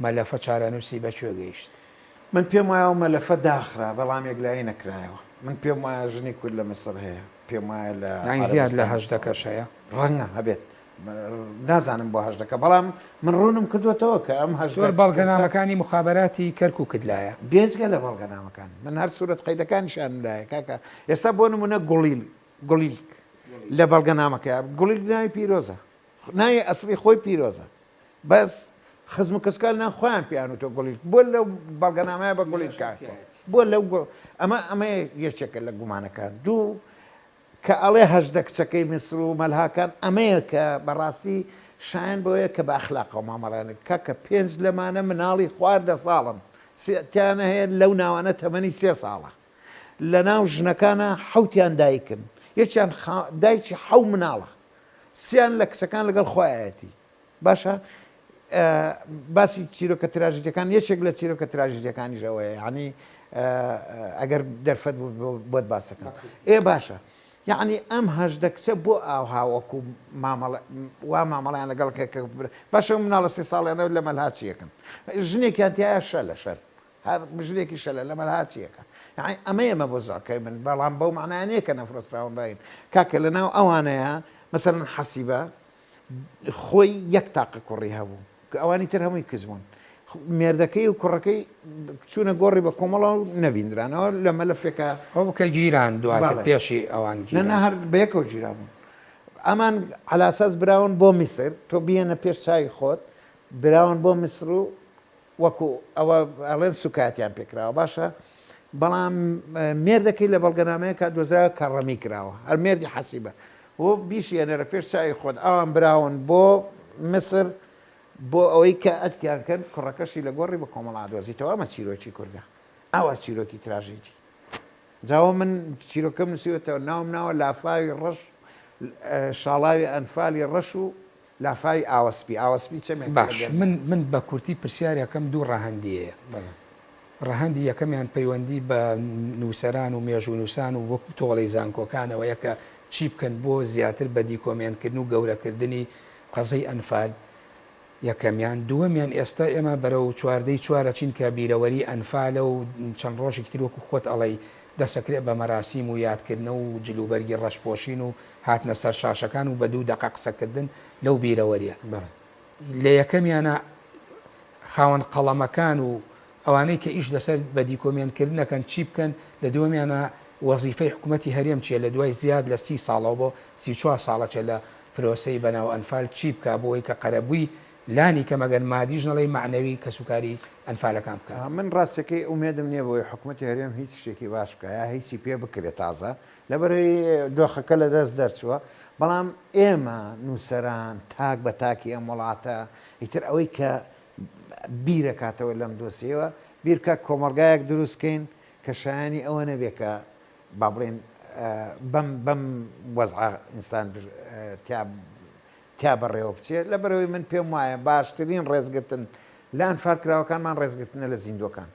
مەلەفە چارەنووسی بە کوێ گەیشت؟ من پێم وایە ئەو مەلەفە داخرا بەڵام یەکلایی نەکرایەوە من پێم وایە ژنی کورد لە میسڕ هەیە پێم وایە لە یانی زیاد لە عەرەبستانیش 18 کەش هەیە؟ ڕەنگە هەبێت نازانم بۆ هەژدەکە بەڵام من ڕوونم کردووەتەوە کە ئەم 18 زۆر کەسە بەڵگەنامەکانی موخابەراتی کەرکوکت لایە؟ بێجگە لە بەڵگەنامەکان من هەر سورەت قەیدەکانیشیانم لایە کاکە ئێستا بۆ نمونە گوڵیل گوڵیلک لە بەڵگەنامەکەیا گوڵیلک ناوی پیرۆزە ناوی ئەسڵی خۆی پیرۆزە بەس خزم و کەسوکار ناو خۆیان پێیان وتوە گوڵیلک بۆ لەو بەڵگەنامەیە بە گوڵیلک هاتووە بۆ لەو ئەمە ئەمە یەکێکە لە گومانەکان دوو کە ئەڵێ 18 کچەکەی میسر و مەلهاکان ئەمەیە کە بەڕاستی شایەن بەوەیە کە بە ئەخلاقەوە مامەڵەیان کرد کاکە پێنج لەمانە مناڵی خوار دە ساڵن تیانە هەیە لەو ناوانە تەمەنی سێ ساڵە لەناو ژنەکانە حەوتیان دایکن یەکیان دایکی حەو مناڵە سیان لە کچەکان لەگەڵ خۆیەتی باشە باسی چیرۆکە تراژیدیەکان یەکێک لە چیرۆکە تراژیدیەکانیش ئەوەیە یعنی ئەگەر دەرفەت بوو بۆت باسەکەم ئێ باشە یعنی ئەم 18 کچە بۆ ئاوها وەکو مامەڵە وا مامەڵیان لەگەڵ کە کە باشە ئەو مناڵە سێ ساڵیانە لە مەلها چیەکەن ژنێکیان تایە شەلە شەل هەر ژنێکی شەلە لە مەلها چیەکە یعنی ئەمە ئێمە بۆ زۆکەی من بەڵام بەو معنایە نییە کە نەفرۆسراون باین کاکە لەناو ئەوانەیە مەسەلەن حەسیبە خۆی یەک تاقە کوڕی هەبوو کە ئەوانی تر هەمووی کچ بوون. مێردەکەی و کوڕەکەی چوونە گۆڕی بە کۆمەڵە و نەبیندرانەوە لە مەلەفێکا. ئەو کە گیران دواتر پێشی ئەوان گیران. نا نا هەر بەیەکەوە گیرابوون. ئەمان عەلاساس براون بۆ میسر، تۆ بیەنە پێش چاوی خۆت، براون بۆ میسر و وەکو ئەوە ئەڵێن سوکایەتیان پێکراوە باشە بەڵام مێردەکەی لە بەڵگەنامەیەکا دۆزراوە کە ڕەمی کراوە هەر مێردی حەسیبە و بیشێنەرە پێش چاوی خۆت ئەوان براون بۆ میسر بۆ ئەوەی کە ئەتکیان کەن کوڕەکەشی لە گۆڕی بە کۆمەڵ ئادۆزیتەوە ئەمە چیرۆکی کوردە ئاوا چیرۆکی تراژیدی جاوە من چیرۆکەم نووسیوەتەوە ناوم ناوە لافاوی ڕەش شاڵاوی ئەنفالی ڕەش و لافاوی ئاوەسپی، ئاوەسپی چەمێکە لە باش گەرمیان. من من بە کورتی پرسیارەکەم دوو ڕەهەندی هەیە. بەڵێ. ڕەهەندی یەکەمیان پەیوەندی بە نووسەران و مێژوونووسان و وەکوو تۆڵەی زانکۆکانەوەیە کە چی بکەن بۆ زیاتر بە دیکۆمێنتکردن و گەورەکردنی قەزەی ئەنفال یەکەمیان. دووەمیان ئێستا ئێمە بەرەو چواردەی چوار ئەچین کە بیرەوەری ئەنفالە و چەند ڕۆژێکی تر وەکوو خۆت ئەڵێی دەسەکرێ بە مەراسیم و یادکردنەوە و جلوبەرگی ڕەش پۆشین و هاتنە سەر شاشەکان و بە دوو دەقە قسەکردن لەو بیرەوەریە. لە یەکەمیانا خاوەن قەڵەمەکان و ئەوانەی کە ئیش لەسەر بە دیکۆمێنت کردن ئەکەن چی بکەن، لە دووەمیانا وەزیفەی حکومەتی هەرێم چیە لە دوای زیاد لە 30 ساڵەوە بۆ 34 ساڵە چێ لە پرۆسەی بەناو ئەنفال چی بکا بۆ ئەوەی کە قەرەبووی لانی کەم ئەگەر مادیش نەڵێی مەعنەوی کەسوکاری ئەنفالەکان بکات. من ڕاستەکەی ئومێدم نیە بەوەی حکومەتی هەرێم هیچ شتێکی باش بکا یا هیچی پێ بکرێ تازە لەبەرئەوەی دۆخەکە لەدەست دەرچووە، بەڵام ئێمە نووسەران تاک بە تاکی ئەم وڵاتە ئیتر ئەوەی کە بیرەکاتەوە لەم دۆسیەوە بیر بکات کۆمەڵگایەک دروست کەین کە شایانی ئەوە نەبێ کە با بڵێین بەم بەم وەزعە ئینسان تیا تیا بەڕێوە بچێت، لەبەرئەوەی من پێم وایە باشترین ڕێزگرتن لە ئەنفالکراوەکانمان ڕێزگرتنە لە زیندووەکان.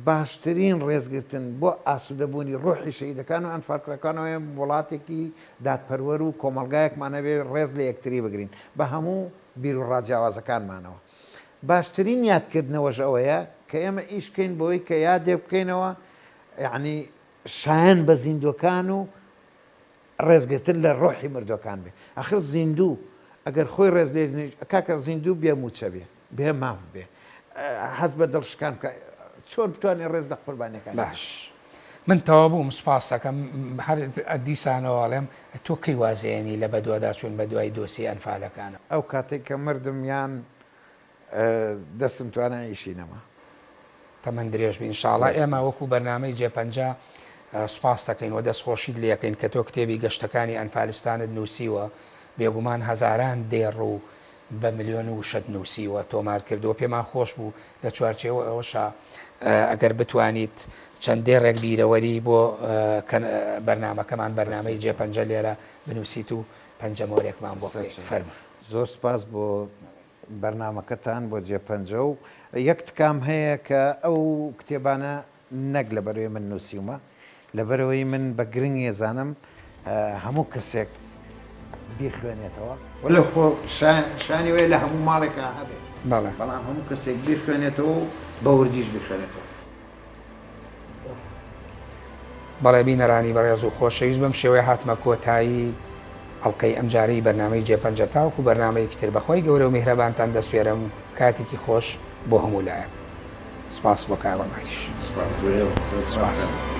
باشترین ڕێزگرتن بۆ ئاسوودەبوونی ڕۆحی شەهیدەکان و ئەنفالکراوەکان ئەوەیە وڵاتێکی دادپەروەر و کۆمەڵگایەکمان هەبێت ڕێز لە یەکتری بگرین بە هەموو بیروڕا جیاوازەکانمانەوە. باشترین یادکردنەوەش ئەوەیە کە ئێمە ئیش بکەین بەوەی کە یادێک بکەینەوە یەعنی شایەن بە زیندووەکان و ڕێزگرتن لە ڕۆحی مردوەکان بێ ئاخر زیندوو ئەگەر خۆی ڕێز لێ کاکە زیندوو بێ موچە بێ بێ ماف بێ هەست بە دڵ شکان بکە چۆن بتوانێ ڕێز لە قوربانیەکانی باش من تەواو بووم سوپاستەکەم هەر دیسانەوە ئەڵێم تۆ کەی وازێنی لە بەدواداچوون بەدوای دۆسیەی ئەنفالەکانەوە؟ ئەو کاتەی کە مردم یان دەستم توانای ئیشی نەما. تەمەن درێژ بی ان شاءاللە زۆر ئێمە سوپاس. وەکو بەرنامەی جێپەنجە سوپاست دەکەین و دەستخۆشیت لێکەین کە تۆ کتێبی گەشتەکانی ئەنفالستانت نووسیوە بێگومان هەزاران دێڕ و بە ملیۆن وشەت نووسیوە تۆمار کردووە پێمان خۆش بوو لە چوارچێوە ئەوەشا ئەگەر بتوانیت چەند دێڕێک بیرەوەری بۆ بەرنامەکەمان بەرنامەی جێپەنجە لێرە بنووسیت و پەنجەمۆرێکمان بۆ بکەیت فەرموو. زۆر سوپاس بۆ بەرنامەکەتان بۆ جێپەنجە و یەک تکام هەیە کە ئەو کتێبانە نەک لەبەرئەوەی من نووسیومە، لەبەرئەوەی من بە گرنگ ئێزانم هەموو کەسێک بیخوێنێتەوە، وەلێ خۆ شایانی وەیە لە هەموو ماڵێکا هەبێ، بەڵێ. بەڵام هەموو کەسێک بیخوێنێتەوە و بە وردیش بیخوێنێتەوە. بەڵێ بینەرانی بەڕێز و خۆشەویست بەم شێوەیە هاتمە کۆتایی ئەڵقەی ئەمجارەی بەرنامەی جێپەنجە تاوەکو بەرنامەیەکی تر بەخوای گەورە و میهرەبانتان دەسپێرم کاتێکی خۆش بۆ هەموو لایەک. سپاس بۆ کاک عومەریش. سپاس بۆ ئێوە زۆر سپاس. سپاس.